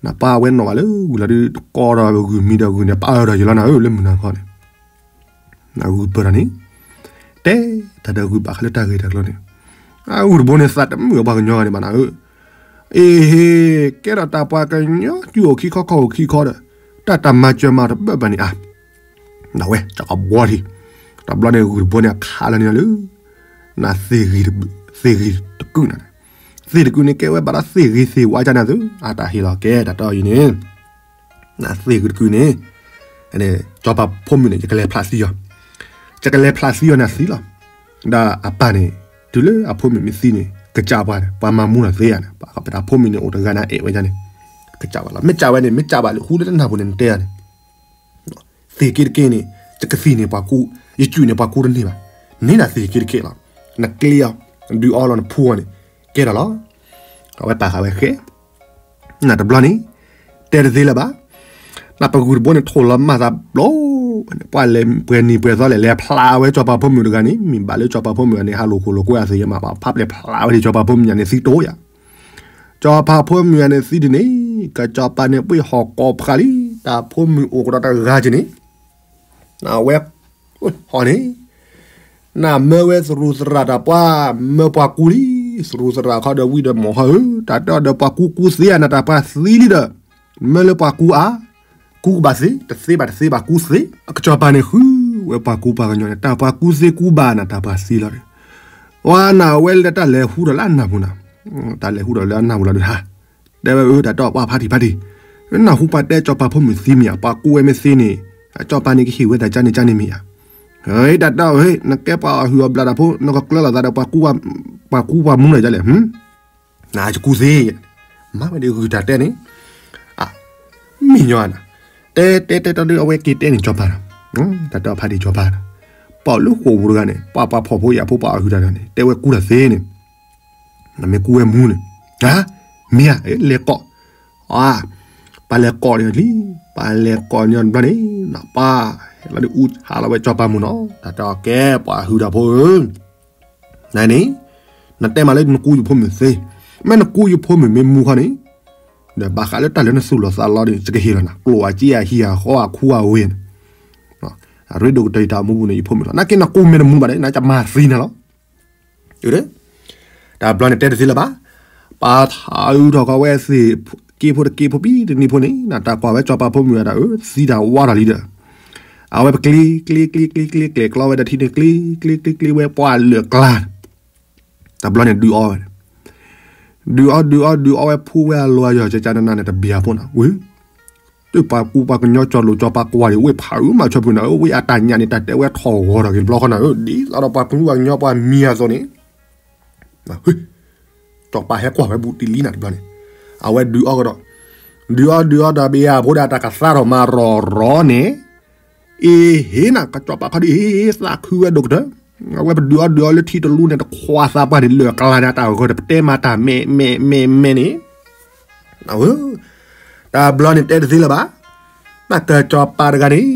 နပၢ်အဝဲနီၣ်ဘၣ်လၢဂုၢ်လီၤဒုး တကီဒီးဂုၢ်မံဒီးဂုၢ်န့ၣ် ပာ်အၢၣ်ထီၣ်ယလီၤနၤဧၢ လၢမုၢ်နၤခီန့ၣ် နဂုၢ်ပၢၢ်ထီၣ်န့ၣ်, တဲတၢ်ဒီးဂုၢ်ဘၣ်ဃးလၢတၢ်ဂ့ၢ်တၢ်ကျိၤန့ၣ်, အဂုၢ်တဘိန့ၣ် သးတမုာ်ပှၤကညီဂၤန့ၣ်ဘၣ်နၤဧၢ, အ့ဟ့ၣ် ကဲထီၣ်တၢ်ပှၤကညီ စုအိၣ်ခံခီခီၣ်အိၣ်ခံခီဒီး တၢ်တၢ်မၤစၢၤမၤတဘၣ်ဘၣ်န့ၣ်ဧါ, နဝဲ ကဘှီထံး, တဘျီန့ၣ်ဂုၢ်တဘိန့ၣ် အခးလီၤန့ၣ်လၢ နသ့ၣ်ဂ့ၤတကုာ်နၤ, သ့ၣ်တကုာ်န့ၣ်ကဲဝဲဘၣ်ဒီးသ့ၣ်ဂ့ၤသ့ၣ်ဝါကန့ၣ်သု, အတၢ်ဟ့ၣ်လီၤကဲတၢ်တီအံၤန့ၣ် နသ့ၣ်ဂ့ၤတကုာ်န့ၣ်, ကၠီၤပၤဖိမုၣ်န့ၣ် ယကလဲၤဖျးသံအီၤ, ယကလဲၤဖျးသံအီၤန့ၣ်သံလီၤ, ဒီးအပၢ်န့ၣ် တုၤလၢအဖိမုၣ်မ့ၢ်သံန့ၣ် ကစၢ်ပှၤန့ၣ် ပှၤမၤမူလီၤသ့ဧါန့ၣ် ပှၤပတၢ်ဖိမုၣ်န့ၣ်အိၣ်တဂၤန့ၣ်အဲၣ်ဝဲဒၣ်န့ၣ်, ကစၢ်ပှၤလီၤ မ့ၢ်စၢ်ဝဲန့ၣ် မ့ၢ်စၢ်ဘၣ်လၢဃူလၢတနၢ်ပူၤန့ၣ် နတဲဧါန့ၣ် သ့ၣ်က့တက့န့ၣ် ယကသံၣ်န့ၢ်ပှၤကူ, ယစုၣ်န့ၢ်ပှၤကူတန့ၢ်ဘၣ်, န့ၢ်နၤသ့ၣ်က့တက့လီၤ, နကျ့အီၤ, ဒုးအီလီၤနဖူအီၤန့ၣ်, ကဲထီၣ်လီၤ, အဝဲပာ်ဃာ်ဝဲဃဲ, နတဘျီန့ၣ်, တဲတသ့လၢၤဘၣ်, နပဂုၢ်တဘိန့ၣ်ထိၣ်လီၤမၢ်သးဘျီ, ပှၤလဲၤပှဲၤနံၤပှဲၤသီလဲၣ်လဲၤဖျါဝဲကၠီၤပၤဖိမုၣ်တဂၤန့ၣ် မ့ၢ်ဘၣ်လၢကၠီၤပၤဖိမုၣ်တဂၤန့ၣ် ဟးလိာ်ခိၣ်လိာ်ကွဲအသ့ၣ်ညါမး ပှၤဖးပျဲၢ်ဖျါဝဲဒၣ်ကၠီၤပၤဖိမုၣ်တဂၤန့ၣ်သံတိၢ်ယၤ ကၠီၤပၤဖိမုၣ်ဂၤန့ၣ်သံဒ်န့ၣ်, ကၠီၤပၤန့ၣ်ပှ့ၤဟီၣ်ကိးဖျါလံ, တၢ်ဖိမုၣ်အိၣ်ကဒီးတဂၤက့ၤန့ၣ်, နဝဲ, ဟီၣ်န့ၣ်, နမၢဝဲသရူးသရၣ်တၢ်ပှၤ, မၢပှၤကူလံ, သရူးသရၣ်ခီဒီးဝံဒီးမီၢ်ဟီဧၢ, တၢ်တဲအီၤဒီးပှၤကူကူသ့ဧါ နတၢ်ပှၤသံလံဒီး, မၢလၢပှၤကူအါ, ကူကဘၣ်သ့, တသ့ဘၣ်တသ့ဘၣ်ကူသ့, အကၠီၤပၤန့ၣ်ဃုဝဲပှၤကူပှၤကညီန့ၣ် တၢ်ပှၤကူသ့ကူဘၣ်နတၢ်ပှၤသံလီၤဒီး, ဝဲနဝဲလၢတၢ်လဲၤဟူဒီးလၢအနၢ်ပူၤနၤ, တၢ်လဲၤဟူဒီးလၢအနၢ်ပူၤလီၤဒုးဟါ, တဲဝဲအၢ တၢ်တဲအီၤပှၤဖးတံၢ်ဖးတံၢ်, နၢ်ဟူပှၤတဲကၠီၤပၤဖိမုၣ်သံမ့ၢ်ဧါ, ပှၤကူဝဲမ့ၢ်သ့န့ၣ်, အကၠီၤပၤန့ၣ်ကဟ့ၣ်ဝဲတၢ်ကါန့ၣ်ကါန့ၣ်မ့ၢ်ဧါ, တၢ်တဲအီၤ နကဲပှၤအီၣ်ဟုၣ်အီၣ်ဘျးတၢ်ဖိ နကကျၢလီၤသးဒီး ပှၤကူပှၤမူလၢၤဒ်လဲၣ်, နကကူသ့, မၤဝဲဒ်ဂုၢ်တၢ်တဲန့ၣ်, မ့ၢ်ညီနၤ, တဲတဲတဲတဲဒ်အဝဲက့ၤတဲန့ၣ်ကၠီၤပၤဒီး, တၢ်တဲအီၤဖးတံၢ်ကၠီၤပၤဒီး, ပှၤအိၣ်လၢဃိာ်ပူၤတဂၤန့ၣ် ပှၤပှၤဖှီၣ်ဖိယာ်ဖိပှၤအီၣ်ဟုၣ်တၢ်န့ၣ် တဲဝဲကူတၢ်သ့န့ၣ်, နမ့ၢ်ကူဝဲမူန့ၣ်, မ့ၢ်ဧါ, လဲၤကိး, ပှၤလဲၤကိးန့ၣ်လံ, ပှၤလဲၤကိးန့ၣ်တဘျီန့ၣ်, နပၢ်, လီၤဒ်အူဟးလီၤဝဲကၠီၤပၤမုၣ်နီၤ, တၢ်တဲအီၤကဲပှၤဟုၣ်တၢ်ဖိဧၢ နန့ၣ်, နတဲမးလၢနကူယဖိမုၣ်သ့, မ့ၢ်နကူယဖိမုၣ်မ့ၢ်မူခီန့ၣ်, ဒီးဘၣ်ဃးလၢတၢ်လၢနသူၣ်လီၤသးလီၤဒီး ယကဟ့ၣ်လီၤနၤ ကျိၣ်အစ့အဟံၣ်အဃီအခူအဝ့ၢ်န့ၣ်, အရ့ဒိၣ်ကတၢၢ်ယတၢ်အိၣ်မူပူၤန့ၣ် ယဖိမုၣ်လီၤ နာ်က့နကူမ့ၢ်တမူဘၣ်ဒီး နကမၤသံနၤလီၤ. တၢ်ဘျီန့ၣ်တဲတသ့လၢၤဘၣ်, ပာ်ထးအုးထီၣ်ကီးဝဲသ့ၣ်က့ဖိတက့ဖိဘံတနံၤဖိန့ၣ် နတၢ်ကွၢ်ဝဲကၠီၤပၤဖိမုၣ်အတၢ်အၢ သံတၢ်ဝါထီၣ်လံဒီး, အဝဲပကျ့ကျ့ကျ့ကျ့ကျ့ကျ့ကျဲကျီဝဲဒီးထံန့ၣ် ကျ့ကျ့ကျ့ကျ့ဝဲပှၤလၢာ်ကျါ, တၢ်ဘျီန့ၣ်ဒုးအီဝဲ, ဒုးအီဒုးအီဒုးအီဝဲဖှူဝဲအလီၢ်အယီၢ်ကကနနၤန့ၣ် တဘျီဖိနၤဝဲ တပှၤကူပှၤကညီကၠီၤလိာ်ကၠီၤပၤကွၢ်ဒီး ဝ့ၢ်ဖးအုးမးဆီဖုနၤဧၢ ဝ့ၢ်အတၢ်ညၣ်န့ၣ် တၢ်တဲဝဲထီၣ်ဂီၤထီၣ်က့ၤတဘျီဃီနၤဧၢ ဒ်သိးဒီးပှၤကူပှၤကညီပှၤမံၤအသိးန့ၣ်, ကၠီၤပၤဟဲကွၢ်ဝဲဘူးတံၢ်လံနၤတဘျီန့ၣ်, အဝဲဒုးအီကဒီး, ဒုးအီဒုးအီဒီး ဘ့ၣ်အဘိဒၣ်တၢ်ကသါထီၣ်မၤရီၤရီၤန့ၣ်, အ့ဟ့နၤ ကၠီၤပၤခီဒုး ဟ့ဟ့သးခုဝဲဒိၣ်ကတၢၢ်, အဝဲပဒုးအီဒုးအီလၢထံတလူန့ၣ် တခွါသးပှၢ်န့ၣ် လၢာ်ကျါန့ၣ် တၢ်ဂီၤတပတဲမၤတၢ်မဲာ်မဲာ်မဲာ်မဲာ်န့ၣ် တၢ်ဘျီန့ၣ်တဲတသ့လၢၤဘၣ်, နကၠီၤပၤတဂၤန့ၣ်,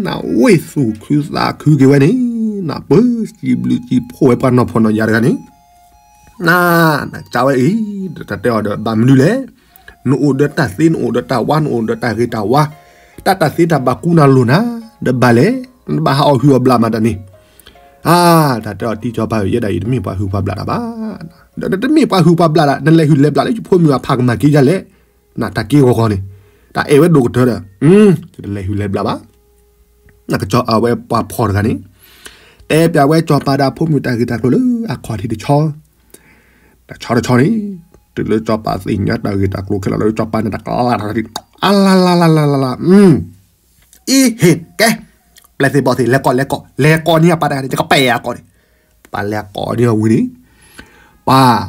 နဝ့ၢ်သူၣ်ခုသးခုက့ၤဝဲန့ၣ်, နပၢစံးဘျုးစံးဖှိၣ်ဝဲပှၤနီၢ်ဖှီၣ်နီၢ်ယာ်တဂၤန့ၣ်, န, နကးဝဲအံၤ, တၢ်တဲအီၤဒီးဘၣ်မနုၤလဲၣ်, နအိၣ်ဒီးတၢ်သ့ နအိၣ်ဒီးတၢ်ဝါ နအိၣ်ဒီးတၢ်ဂ့ၤတၢ်ဝါ, တၢ်တၢ်သ့တၢ်ဘၣ်ကူနၤလိၤနၤ, ဒီးဘၣ်လဲၣ်, နဘၣ်ဟးအီၣ်ဟုၣ်အီၣ်ဘျးမးတၢ်န့ၣ်, အါ, တၢ်တဲအီၤတံၤကၠီၤပၤဧၢ ယဲဒၣ်အံၤတမ့ၢ်ပှၤဟုၣ်ပှၤဘျးတၢ်ဘၣ် ဒီးတမ့ၢ်ပှၤဟုၣ်ပှၤဘျးဒၣ် နလဲၤဟုၣ်လဲၤဘျးလၢယဖိမုၣ်အဖးကမၤက့ၤယၤလဲၣ်, နတၢ်က့ၢ်ဂီၤဂီၤန့ၣ်, တၢ်အဲၣ်ဝဲဒိၣ်ကတၢၢ်ဒီး, တလဲၤဟုၣ်လဲၤဘျးဘၣ်. နကစီၤအဝဲပှၤဖှီၣ်တဂၤန့ၣ်, တဲပျးဝဲစီၤပၤဒီးအဖိမုၣ်တၢ်ဂ့ၢ်တၢ်ကျိၤလၢအခီၣ်ထံးတဆီ တဆီတဆီန့ၣ်, တုၤလၢစီၤပၤသ့ၣ်ညါတၢ်ဂ့ၢ်တၢ်ကျိၤခဲလၢာ်လီၤ စီၤပၤန့ၣ်တကျါ, အလလလလလလ, အ့ဟ့ၣ်ကဲ, ပျဲသ့ၣ်ဘီၣ်သ့ၣ် လဲၤကိး လဲၤကိး လဲၤကိးန့ၢ်အပၢ်တဂၤန့ၣ် ယကပဲာ်အကိးန့ၣ်, ပၢ်လဲၤကိးန့ၢ်အဝံၤန့ၣ်, ပၢ်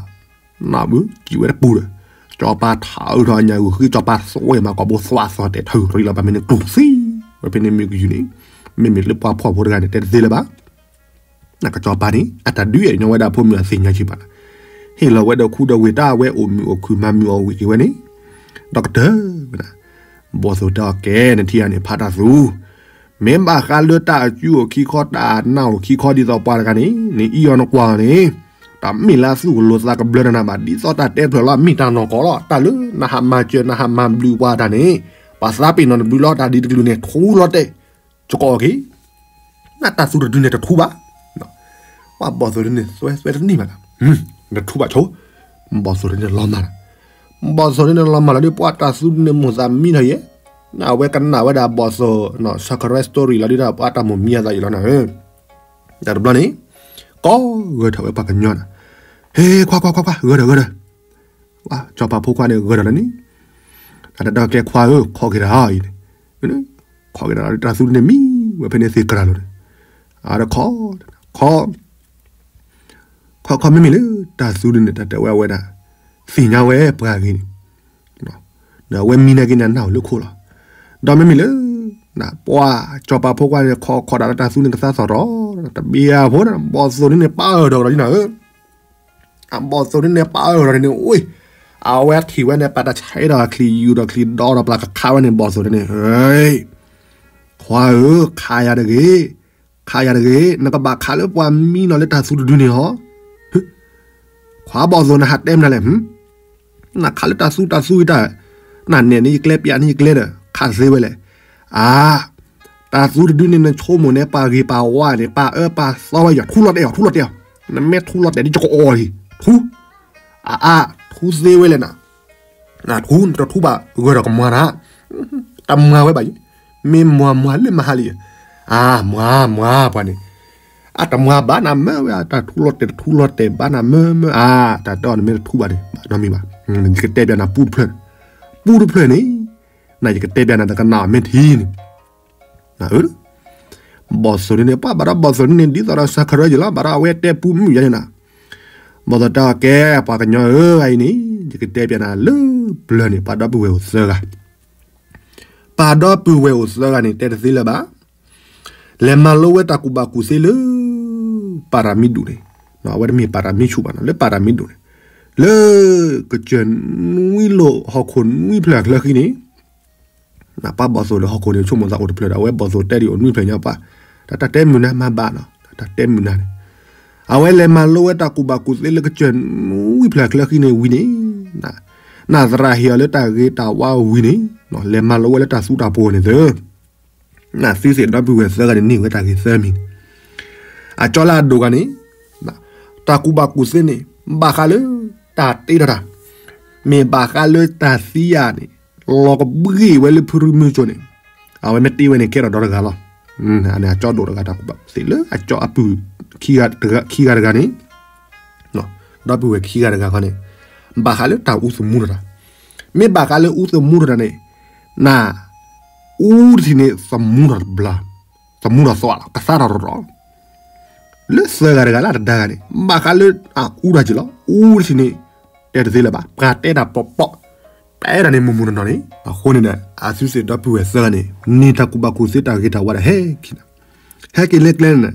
နၢ်ဘုစံးဝဲတပူၤဒီး, စီၤပၤထးအုးထီၣ်အညၣ်ဂုၤဃံ စီၤပၤသွဲၣ်မၤကိာ်ဘိသွးသီၣ်တဲာ်ထၢၣ်ထီၣ်လီၤ ပၢ်မ့ၢ်န့ၣ်ကျိၣ်သံ, ဝဲဖဲန့ၣ်မ့ၢ်ကယူၤန့ၣ်, မ့မ့ၢ်လၢပှၤဖှီၣ်ဖိတဂၤန့ၣ် တဲတသ့လၢၤဘၣ်. နကစီၤပၤန့ၣ် အတၢ်ဒုးအဲၣ်ညီဝဲဒၣ်ဖိမုၣ်အသ့ၣ်ညါက့ၤပၣ်လီၤ, ဟ့ၣ်လီၤဝဲဒီးခူဒီးဝ့ၢ်တၢ်ဝဲအိၣ်မုာ်အိၣ်ခုၣ်မၤမုာ်အီၣ်ဝံၣ်က့ၤဝဲန့ၣ်, ဒီကတၢၢ်ဝဲဒၣ် ဘီၣ်သိၣ်တဲအီၤကဲ နထံၣ်ဧါန့ၣ် ဖးတၢ်သူ, မ့ၢ်ဘၣ်ဃးလၢတၢ်အစုအိၣ်ခံခီ တၢ်အနၢ်အိၣ်ခံခီဒ်သိးပှၤတဂၤန့ၣ် နအံၤအီၤနကွၢ်အီၤန့ၣ်, တၢ်မ့ၢ်လၢအသူၣ်ကလိၤသးကဘျၢနၤဘၣ် ဒ်သိးတၢ်တဲဖျၢၣ်လီၤ မ့ၢ်တၢ်နီၢ်ကီၢ်လီၤ တၢ်လၢနဟးမၤစၢၤနဟးမၤဘျုးပှၤတၢ်န့ၣ်, ပှၤသးပ့ၤနီၣ်တဘျုးလီၤ တၢ်ဒ်တကလုာ်န့ၣ် ထူလီၤတဲာ်, ကကိးအီၤက့ၤ နတၢ်သူတဒုန့ၣ်တထူဘၣ်, ပှၤဘီၣ်သိၣ်ဒုန့ၣ် သွဲသွဲတန့ၢ်ဘၣ်လီၤ, တထူဘၣ်ဆိ, ဘီၣ်သိၣ်ဒုန့ၣ်လီၤမၢ်လီၤ, ဘီၣ်သိၣ်ဒုန့ၣ်လီၤမၢ်လီၤဒီး ပှၤတၢ်သူန့ၣ်မိၢ်သးမံထီၣ်ယဲ, အဝဲကနၣ်ဝဲဒၣ်ဘီၣ်သိၣ် Sacred Story လီၤဒုဒီး ပှၤတၢ်မိၢ်မံအသးယံာ်လီၤနၤဧၢ, တဘျီန့ၣ်, ကိးဂၢၢ်ထီၣ်ဝဲပှၤကညီနၤ, ဟ့ ခွါခွါခွါခွါ ဂၢၢ်ဒီးဂၢၢ်ဒီး စီၤပၤဖိခွါန့ၣ်ဂၢၢ်ဒီးလၢန့ၣ်, တၢ်တဲကဲခွါဧၢ ခိးက့ၤတၢ်အံၤန့ၣ်, ခိးက့ၤတၢ်တၢ်သူန့ၣ်မံ, ဝဲဖဲန့ၣ်သ့ၣ်ကရၢ်လိာ်န့ၣ်, အဒီးခိး, ခိး, ခိးမ့မ့ၢ်လၢတၢ်သူန့ၣ် တၢ်တဲဝဲအဝဲဒၣ်, သ့ၣ်ညါဝဲပှၤဂ့ၤန့ၣ်, ဒီးအဝဲမံနာ်က့န့ၣ် နၢ်ဟူလၢခိၣ်လီၤ, ဒီးမ့မ့ၢ်လၢ ပှၤစီၤပၤဖိခွါန့ၣ် ခိးခိးဒၣ်လၢတၢ်သူန့ၣ်ကသါသီၣ်ထီၣ်, တဘျီဖိန့ၣ် ဘီၣ်သိၣ်န့ၣ်န့ၣ် ပၢ်အၢၣ်ဒီးကဒီးနၤဧၢ အဘီၣ်သိၣ်န့ၣ်န့ၣ် ပၢ်အၢၣ်ဒီးန့ၣ် အိၣ်, အဝဲထံၣ်ဝဲန့ၣ် ပာ်တၢ်ဆဲးဒီးချံယူၤဒီးချံဒီဒီးပျၢ်ကခးဝဲန့ၣ် ဘီၣ်သိၣ်န့ၣ်န့ၣ်, ခွါဧၢ, ခးယၤတဂ့ၤ, ခးယၤတဂ့ၤ, နကဘၣ်ခးလၢပှၤမံနီၤလၢတၢ်သူတဒုန့ၣ်ဟီ, ခွါဘီၣ်သိၣ်နဟးတဲမနုၤလဲၣ်, နခးလၢတၢ်သူတၢ်သူတၢ်, နနဲၣ်န့ၣ် ယကျဲပျးန့ၣ်ယကျဲဒီး ခးသ့ဝဲလဲၣ်, အါ တၢ်သူတဒုန့ၣ် နဆိကမိၣ်န့ၣ် ပှၤဂ့ၤပှၤဝါန့ၣ် ပှၤအၢပှၤသီဝဲယွၤ ထူလီၤတဲာ်အီၤ ထူလီၤတဲာ်အီၤ, နမ့ၢ်ထူလီၤတဲာ်ဒ်ယကအီၤလံ, ထူ, အါအါ, ထူသ့ဝဲလဲၣ်နၤ, ထူနတထူဘၣ် ဂၢၢ်ဒီးကမွၤနၤ, တမွၤဝဲဘၣ်ယံၤ, မ့ၢ်မွၤမွၤလၢမဟါလံ, အါ မွၤမွၤပှၤန့ၣ်, အတမွၤဘၣ်နၤမၢဝဲ တၢ်ထူလီၤတဲာ်တထူလီၤတဲာ်ဘၣ်နၤမၢမၢ, အါ တၢ်တဲအီၤန့ၣ်မ့ၢ်တထူဘၣ်န့ၣ် ဘၣ်နီတမံၤဘၣ်, ယကတဲပျးနၤပူတဖျၢၣ်, ပူတဖျၢၣ်န့ၣ်, နယကတဲပျးနၤတကနၣ်အီၤမ့ၢ်ထံန့ၣ် ဘီၣ်သိၣ်န့ၣ်န့ၣ် ပှၤဘၣ်ဒီးဘီၣ်သိၣ်န့ၣ်န့ၣ် ဒ်သိးဒီးစၢခရၢယံၤလီၤ ဘၣ်ဒီးအဝဲတဲပူမုၣ်ယါန့ၣ်နၤ, ဘီၣ်သိၣ်တဲအီၤကဲ ပှၤကညီဧၢ အအံၤန့ၣ် ယကတဲပျးနၤလၢပျၢၤန့ၣ် ပှၤဒီပုၢ်ဝဲၢ်အိၣ်သၢဂၤ, ပှၤဒီပုၢ်ဝဲၢ်အိၣ်သၢဂၤန့ၣ် တဲတသ့လၢၤဘၣ်, လဲၤမၤလိဝဲတၢ်ကူၣ်ဘၣ်ကူၣ်သ့လၢ ပၤရမံၤဒူၣ်န့ၣ်, အဝဲတမ့ၢ်ပၤရမံၤဆူၣ်ဘၣ်နီၤ လၢပၤရမံၤဒူၣ်န့ၣ်, လၢကစၢၢ်နွံလိာ်ဟီၣ်ခိၣ်နွံဖျၢၣ်ချၢဃံန့ၣ် ပှၤဘီၣ်သိၣ်လၢဟီၣ်ခိၣ်န့ၣ် ဆိကမိၣ်သးအိၣ်တဖျၢၣ်ဒီး အဝဲဘီၣ်သိၣ်တဲဒံးအိၣ်နွံဖျၢၣ်ညါပှၤ, တၢ်တၢ်တဲမုာ်နၤမၤဘၣ်နီၤ တၢ်တၢ်တဲမုာ်နၤန့ၣ်, အဝဲလဲၤမၤလိဝဲတၢ်ကူၣ်ဘၣ်ကူၣ်သ့လၢကစၢၢ်နွံဖျၢၣ်ချၢဃံန့ၣ်ဝံၤန့ၣ်, နသရၣ်ဟ့ၣ်အီၤလၢတၢ်ဂ့ၤတၢ်ဝါဝံၤန့ၣ်, လဲၤမၤလိဝဲလၢတၢ်သူတၢ်ပှီၤန့ၣ်သၢ နသုသ့ၣ်ဒီပုၢ်ဝဲၢ်သၢဂၤန့ၣ် န့ၢ်ဝဲတၢ်ဂ့ၤသၢမံၤန့ၣ်, အကၠီလၢအဒိၣ်ဂၤန့ၣ်, တၢ်ကူၣ်ဘၣ်ကူၣ်သ့န့ၣ် ဘၣ်ဃးလၢ တၢ်တ့ထီၣ်တၢ်, မ့ၢ်ဘၣ်ဃးလၢတၢ်သံယၤန့ၣ်, လီၤကဘှံးဝဲလၢဖုရူမုၢ်ကၠိန့ၣ်, အဝဲမ့ၢ်တ့ဝဲန့ၣ် ကဲထီၣ်ဒီတဂၤလီၤ. အန့ၣ်အကၠီဒိၣ်တဂၤ တၢ်ကူၣ်ဘၣ်ကူၣ်သ့လၢအကၠီအပုၢ် ခံဂၤတဂၤန့ၣ် ဒီပုၢ်ဝဲၢ်ခံဂၤတဂၤခီန့ၣ်, ဘၣ်ဃးလၢတၢ်အူသမူထီၣ်တၢ်, မ့ၢ်ဘၣ်ဃးလၢအူသမူထီၣ်တၢ်န့ၣ်, န အူတထံၣ်န့ၣ် သမူထီၣ်တဘျီ, သမူထီၣ်သီလီၤ ကသါထီၣ်ရီၤရီၤ, လၢသၢဂၤတဂၤလၢအတဒါဂၤန့ၣ် ဘၣ်ဃးလၢအအူတၢ်က့ၤလီၤ. အူတထံၣ်န့ၣ် တဲတသ့လၢၤဘၣ် ပှၤတဲတၢ်ပီးပီး, တဲတၢ်န့ၣ်မုၢ်မုၢ်နီၢ်နီၢ်န့ၣ် အဃိန့ၣ်ဒီး အသုသ့ၣ်ဒီပုၢ်ဝဲၢ်သၢဂၤန့ၣ် န့ၢ်တၢ်ကူၣ်ဘၣ်ကူၣ်သ့တၢ်ဂ့ၤတၢ်ဝါဒီးဟဲက့ၤနၤ ဟဲက့ၤလၢကျဲန့ၣ်,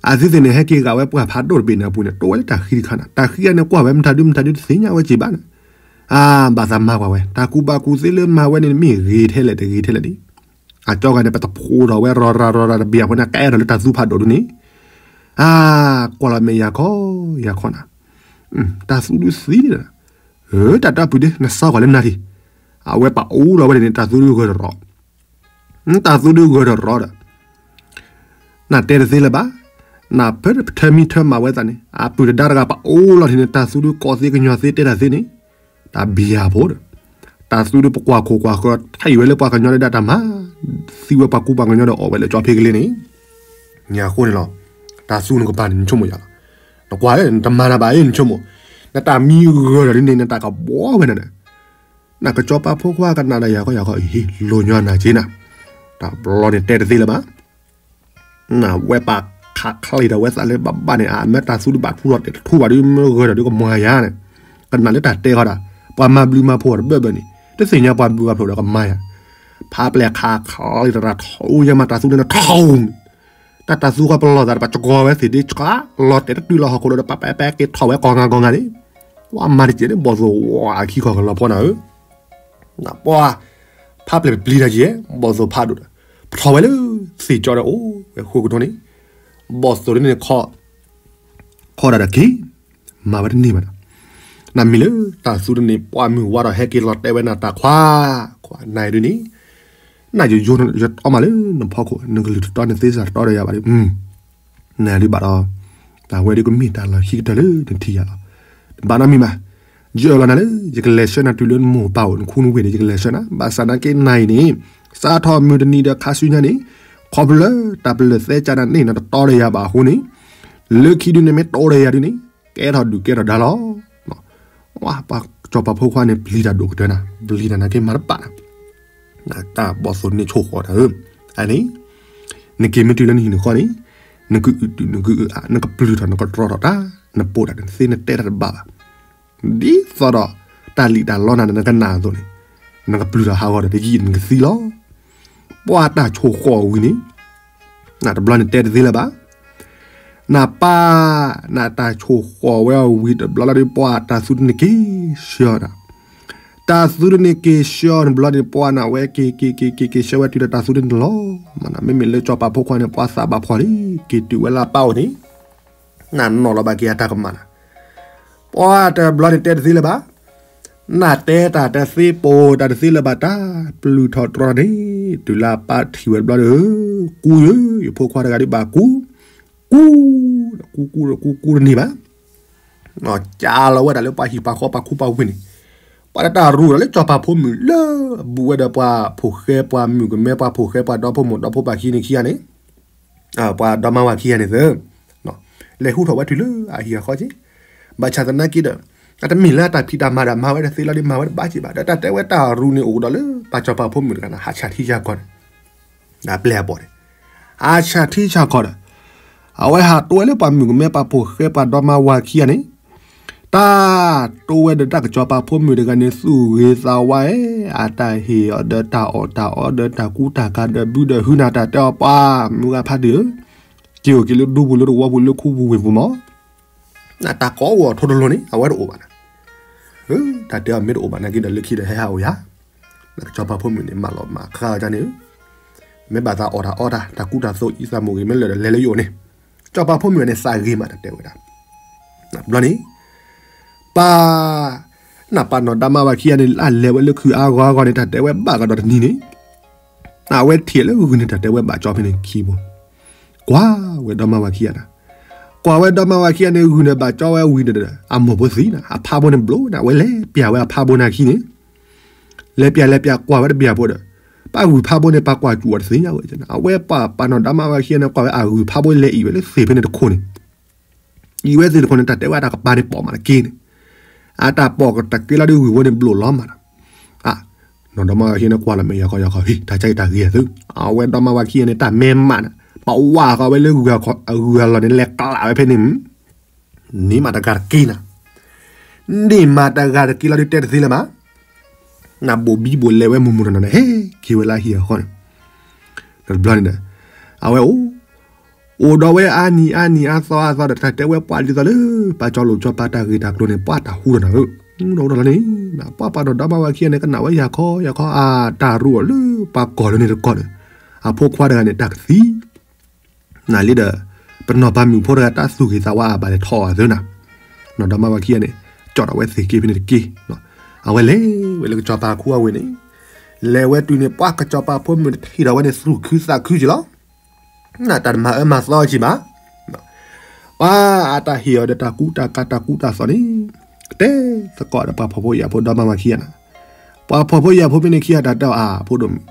အသုသ့ၣ်န့ၣ် ဟဲက့ၤဂာ်ဝဲပှၢ်ဖးဒိၣ်တဘ့ၣ်န့ၣ်အပူၤန့ၣ် တိဝဲလၢတၢ်ဃံတခါန့ၣ် တၢ်ဃံအန့ၣ်ကွၢ်ဝဲမတၤဒုမတၤဒုတသ့ၣ်ညါဝဲက့ၤဘၣ်န့ၣ်, အါ ဘၣ်သးမၤကွၢ်ဝဲ တၢ်ကူၣ်ဘၣ်ကူၣ်သ့လၢမၤဝဲန့ၣ် မ့ၢ်ဂ့ၤထဲလဲၣ်တဂ့ၤထဲလဲၣ်ဒံး, အကၠီဂၤန့ၣ် ပတဖိးထီၣ်ဝဲရီၤရၤရီၤရၤတဘ့ၣ်အဃိန့ၣ် ကအဲၣ်ဒိးလၢတၢ်သူဖးဒိၣ်ဒုန့ၣ်, အါ ကွၢ်လီၤမဲာ်ယၤခီ ယၤခီနၤ, တၢ်သူဒုသံန့ၣ်, တၢ်တၢ်ပုၢ်ဒ့ နစါကွၢ်လၢနၤထံၣ်, အဝဲပာ်အိၣ်လီၤဝဲန့ၣ် တၢ်သူဒုဂၢၢ်တရီၤ တၢ်သူဒုဂၢၢ်တရီၤဒီး, နတဲတသ့လၢၤဘၣ်, နဖဲထၢမံထၢမၤဝဲသးန့ၣ် အပုၢ်တဒါတဂၤပအိၣ်လီၤထံးန့ၣ် တၢ်သူဒုးကိးသ့ကညီၤသ့တဲတၢ်သ့န့ၣ် တၢ်ဘံယၤဖိဒီး တၢ်သူဒုးပကွၢ်ခိၣ်ကွၢ်ဃၢၤ ထံၣ်ဝဲလၢပှၤကညီဒၣ်တၢ်မၤ သံဝဲပှၤကူပှၤကညီဒီးအီၣ်ဝဲလၢကၠီဖ့ကလ့န့ၣ် ညါအဃိန့ၣ်လီၤ. တၢ်သူနကပၤန့ၣ် နဆိကမိၣ်ယၤလီၤ. နကွၢ်လၢနတမၤနၤဘၣ်အံၤ နဆိကမိၣ် နတၢ်မံဂၢၢ်ဒီးဒ်န့ၣ် နတၢ်ကဘှီဝဲနၤဒီး နကစီၤပၤဖိခွါကနၣ်ဒီးယၤကီယၤကီ အံၤ လိၤညီနၤက့နၤ, တၢ်ဘျီန့ၣ်တဲတသ့လၢၤဘၣ်. နဝဲပာ်ခးချံးဒီးဝဲသးလၢဘၣ်ဘၣ်န့ၣ် အမ့ၢ်တၢ်သူတဘၣ်ထူလီၤတဲာ်တထူဘၣ်ဒီး မ့ၢ်ဂၢၢ်ဒီးဒုးကမၤယၤန့ၣ်, ကနၣ်လၢတၢ်တဲဃီဒီး ပှၤမၤဘျုးမၤဖှိၣ်တဘၢၣ်ဘၢၣ်န့ၣ် တသ့ၣ်ညါပှၤဘျုးပှၤဖှိၣ်ဒီးကမၤယၤ, ဖးပျဲၢ်ခးချံးတရၣ်ထီၣ်ယမၤတၢ်သူန့ၣ်ထီၣ် တၢ်တၢ်သူဃီပလီၢ်သးဒီး ပှၤကကီၤဝဲသ့ၣ်ဒ့ဆှး လီၤတဲာ်တတုၤလီၤဟီၣ်ခိၣ်ဒီး ပှၤပဲပဲက့ၤထီၣ်ဝဲကီၢ်ငါကီၢ်ငါန့ၣ်, ဝဲမၤတကဲးန့ၣ် ဘီၣ်သိၣ်ဝါအခံခီၣ်ကလီၤဖီနၤဧၢ, နပှၤ ဖးပျဲၢ်ပပျံၤတၢ်ယဲၢ် ဘီၣ်သိၣ်ဖးဒိၣ်ဒီး ပထီၣ်ဝဲလၢသ့ၣ်ကၠီဒီးအိၣ်ဝဲဃိကထိန့ၣ်, ဘီၣ်သိၣ်ဒ်န့ၣ် ခီဒၣ်ဒီးက့ၤ မၤဝဲတန့ၢ်ဘၣ်ဒီး နမ့ၢ်လၢတၢ်သူတန့ၢ် ပှၢ်မုၢ်ဝါဒီးဟဲက့ၤလီၤတဲာ်ဝဲနၤတၢ်ခွါ, ခွါနၤဒ်န့ၣ်, နယယိယတီမးလၢနဖီခိၣ် နကလုၢ်တတီနသ့စၢ်တတီဒီးယၤဘၣ်ဒီး, နဒုးဘၣ်ဒီး တၢ်ဝဲဒုးကမ့ၢ်တၢ်လီၢ်ခံကတၢၢ်လၢနထံၣ်ယၤလီၤ. တဘၣ်နီတမံၤဘၣ်, ယအၢၣ်လီၤနၤလၢ ယကလဲၤဆှၢနၤတုၤလၢနမိၢ်ပၢ်အိၣ် နခူနဝ့ၢ်န့ၣ် ယကလဲၤဆှၢနၤ, ဘၣ်ဆၣ်သနာ်က့နၤအံၤန့ၣ် စးထီၣ်မုၢ်တနံၤဒီးခါဆူညါန့ၣ်, ခီဖျိလၢတၢ်ပလၢၢ်သဲကၢ်နၤန့ၣ် နတတီဒီးယၤဘၣ်အဃိန့ၣ်, လၢခံဒုန့ၣ်မ့ၢ်တီဒီးယၤဒုန့ၣ် ကဲထီၣ်ဒုၣ်ကဲထီၣ်ဒါလီၤ. ပှၤစီၤပၤဖိခွါန့ၣ် ပျံၤတၢ်ဒိၣ်ကတၢၢ်နၤ, ပျံၤတၢ်နၤက့မၤတဘၣ်နၤ, တၢ်ဘီၣ်သိၣ်န့ၣ်ဆိၣ်ဃီတၢ်ဧၢ, အန့ၣ် နက့ၤမ့ၢ်တုၤလၢနဟံၣ်နဃီန့ၣ်, နကအုးတုၤနကအုးအါ နကပျုၢ်ထီၣ်နကတြီထီၣ်တၢ်, နပိာ်တၢ်နသ့နတဲတၢ်တဘၣ်ဘၣ်, ဒ်သိးဒီး တၢ်လံၣ်တၢ်လီနၤဒီးနကနၣ်အသိးန့ၣ်, နကပျုၢ်ထီၣ်ဟးဂီၤဒီးတယံာ်နကသံလီၤ. ပှၤတၢ်ဆိၣ်ဃီဝံၤန့ၣ် နတဘျီန့ၣ်တဲတသ့လၢၤဘၣ်. နပၢ် နတၢ်ဆိၣ်ဃီဝဲအီၤဝံၤတဘျီလီၤဒီး ပှၤတၢ်သူတန့ၢ်က့ၤဆှၢအီၤဒီး, တၢ်သူတန့ၢ်က့ၤဆှၢအီၤတဘျီန့ၣ် ပှၤနဝဲက့ၤက့ၤက့ၤက့ၤက့ၤဆှၢဝဲတုၤဒီးတၢ်သူတန့ၢ်လီၤ. မ့မ့ၢ်လၢစီၤပၤဖိခွါန့ၣ် ပှၤသးဘၣ်ဖှီၣ်လံ က့ၤတုၤဝဲလၢအပၢ်အိၣ်န့ၣ်, နနီၢ်လီၤဘၣ်က့ၤအတၢ်ကမၣ်နၤ, ပှၤတဘျီန့ၣ်တဲတသ့လၢၤဘၣ်. နတဲတၢ်တသ့ ပိာ်တၢ်တသ့လၢၤဘၣ် တၢ်ပျုၢ်ထီၣ်တြီန့ၣ် တုၤလၢအပၢ်ထံၣ်ဝဲတဘျီဒီး ကူယၤ ယဖိခွါတဂၤဒ်ဘၣ်ကူ, ကူ, ကူကူကူကူတန့ၢ်ဘၣ်. ကးလီၤဝဲဒၣ်လၢပှၤဟံၣ်ပှၤဃီပှၤခူပှၤဝ့ၢ်န့ၣ်, ပှၤတၢ်ရူဒီးလၢစီၤပၤဖိမုၣ်လၢ ဘူးဝဲဒီးပှၤဖိၣ်ဃဲပှၤမုၣ်ကမဲပှၤဖိၣ်ဃဲပှၤဒီဖိမိၢ်ဒီဖိပၢ်ခံန့ၣ်ခံဂၤန့ၣ်, ပှၤဒီမါဝၤခံဂၤန့ၣ်သ့ လဲၤဟူထီၣ်ဝဲတုၤလၢအဟံၣ်အဃီက့, ဘၣ်ဆၣ်သနာ်က့ဒီး အတမ့ၢ်လၢအတၢ်ဖံးတၢ်မၤဒီးမၤဝဲတသ့လီၤဒီး မၤဝဲတဘၣ်က့ဘၣ်ဒီး တၢ်တဲဝဲတၢ်ရူန့ၣ်အိၣ်ဒီးလၢ ပှၤစီၤပၤဖိမုၣ်တဂၤန့ၣ် ဟးဆၣ်ထံဆၣ်ကီၢ်န့ၣ်, အပျဲၢ်အဘီၣ်န့ၣ်, ဟးဆၣ်ထံဆၣ်ကီၢ်ဒီး အဝဲဟးတိဝဲလၢပှၤမုၣ်ကမဲပှၤဖိၣ်ဃဲပှၤဒီမါဝၤခံဂၤန့ၣ်, တၢ်တိဝဲဒီးတၢ်ကစီၤပၤဖိမုၣ်တဂၤန့ၣ် သူၣ်ဂ့ၤသးဝါအဲ, အတၢ်ဟ့ၣ်အီၤဒီးတၢ်အီၣ်တၢ်အီဒီးတၢ်ကူတၢ်ကၤဒီးဘုဒီးဟုနၤ တၢ်တဲအီၤပှၤမုၢ်ဂၤဖးဒိၣ်ဧၢ, က့ၤအိၣ်က့ၤလၢဒူပူၤလၢတဝီပူၤလၢခူပူၤဝ့ၢ်ပူၤမး, နတၢ်ကိးအိၣ်အထိတလိၤန့ၣ် အဝဲတအိၣ်ဘၣ်နၤ, တၢ်တဲအီၤမ့ၢ်တအိၣ်ဘၣ်နာ်က့ဒီး လၢခံဒီးဟဲဟးအိၣ်ယၤ, နကစီၤပၤဖိမုၣ်န့ၣ် မၤလီၤမၤခါအီၤန့ၣ် မ့ၢ်ဘၣ်သးအီၣ်တၢ်အီတၢ် တၢ်ကူတၢ်သိးအံသးမုၢ်ဂ့ၤ မ့ၢ်လၢာ်ဒီးလဲၤလၢယအိၣ်န့ၣ်, စီၤပၤဖိမုၣ်န့ၣ် သးဂ့ၤမးတၢ်တဲဝဲဒၣ်, ဘျီန့ၣ်, ပၢ်, နပၢ်နီၢ်ဒါမါဝၤခံဂၤန့ၣ် အလဲၤဝဲလၢခုၣ်အါဂီၤအါဂီၤန့ၣ် တၢ်တဲဝဲဘၣ်ကဒီးတနံၤန့ၣ်, အဝဲထံၣ်လၢဂုၢ်န့ၣ် တၢ်တဲဝဲဘၣ်ကၠီဖဲန့ၣ်ခံဘိ, ကွၢ်ဝဲဒီမါဝၤခံဂၤနၤ, ကွၢ်ဝဲဒီမါဝၤခံဂၤန့ၣ် ဂုၢ်န့ၣ်ဘၣ်ကၠီဝဲဝံၤဒီး အမိၢ်ဖိသံနၤ အဖးဘိန့ၣ်ဘျိနၤ အဝဲလဲၤပျၢ်ဝဲအဖးဘိန့ၣ်အခံန့ၣ် လဲၤပျၢ်လဲၤပျၢ်ကွၢ်ဝဲတဘျီဖိဒီး, ပှၤဂုၢ်ဖးဘိန့ၣ် ပှၤကွၢ်စူၣ်အီၤတသ့ညါဝဲ, အဝဲပှၤပၢ်နီၢ်ဒါမါဝၤခံဂၤန့ၣ် ကွၢ်ဝဲအဂုၢ်ဖးဘိလဲၤအံၤဝဲလၢသ့ၣ်ဖဲန့ၣ်တခိၣ်န့ၣ်, အံၤဝဲသ့ၣ်တခိၣ်န့ၣ် တၢ်တဲဝဲတၢ်ကပၤန့ၣ်ပိာ်မးတက့ၢ်န့ၣ်, အတၢ်ပိာ်ကတၢၢ်က့ၤလီၤဒီးဂုၢ်ဘိန့ၣ်ဘျိလီၤမးဒီး, နီၢ်ဒါမါဝၤခံဂၤန့ၣ် ကွၢ်လီၤမ့ၢ်ယၤခီယၤခီ ဟ့ၣ် တၢ်ဆါအံၤတၢ်ဂ့ၤအသု, အဝဲဒီမါဝၤခံဂၤန့ၣ် တၢ်မဲမးနၤ, ပဝၢ်ဃီဝဲလၢအဂုၢ်အလီၢ်န့ၣ် လဲၤကျးဝဲဖဲန့ၣ် န့ၢ်မးတဂၤတက့ၢ်နၤ, န့ၢ်မးတဂၤတက့ၢ်လီၤဒီးတဲတသ့လၢၤဘၣ်, နဘိၣ်ဘံဘိၣ်လဲၤဝဲမုၢ်မုၢ်နီၢ်နီၢ်န့ၣ် ဟဲက့ၤဝဲလၢအဟံၣ်အဃီန့ၣ်, တဘျီန့ၣ်ဒီး, အဝဲအိၣ်, အိၣ်ဒီးဝဲအါနံၤအါနံၤအါသီအါသီဒီး တၢ်တဲဝဲပှၤဒ်သိးလၢ ပှၤကၠီလိာ်ကၠီပၤတၢ်ဂ့ၢ်တၢ်ကျိၤန့ၣ် ပှၤတၢ်ဟူဒီးနၤဧၢ, ဒီးလီၤန့ၣ်, ပှၤပၢ်နီၢ်ဒါမါဝၤခံဂၤန့ၣ် ကနၣ်ဝဲယၤခီယၤခီ အတၢ်ရူအီၤလၢပှၤကီၢ်လၢန့ၣ်တကီၢ်ဒီး, အဖိခွါတဂၤန့ၣ် တၢ်ကသံ နၤလံဒီး, ပနီၢ်ပၤမုၣ်ဖိတဂၤတၢ်သူၣ်ဂ့ၤသးဝါအဘၣ်လဲၤထီၣ်အီၤသၢနၤ, နီၢ်ဒါမါဝၤခံဂၤန့ၣ်, ကၠီၣ်ဒီးဝဲသ့ၣ်က့ဖဲန့ၣ်တက့ၢ်, အဝဲလဲၤဝဲလၢကစီၤပၤခူအဝ့ၢ်န့ၣ်, လဲၤဝဲတုၤန့ၣ် ပှၤကစီၤပၤဖိမုၣ်တထံၣ်ဒီးဝဲန့ၣ် သူၣ်ခုသးခုက့ၤလီၤ, နတၢ်တမၤအၢမၤသီက့ၤဘၣ်, ပှၤအတၢ်ဟ့ၣ်အီၤဒီးတၢ်ကူတၢ်ကၤတၢ်ကူတၢ်သိးန့ၣ် ကတဲသကိးဒီးပှၤဖှီၣ်ဖိယာ်ဖိဒီမါဝၤခံဂၤန့ၣ်, ပှၤဖှီၣ်ဖိယာ်ဖိမ့ၢ်န့ၣ်ခံဂၤတၢ်တဲအီၤ အဖိဒိၣ်မုၣ်,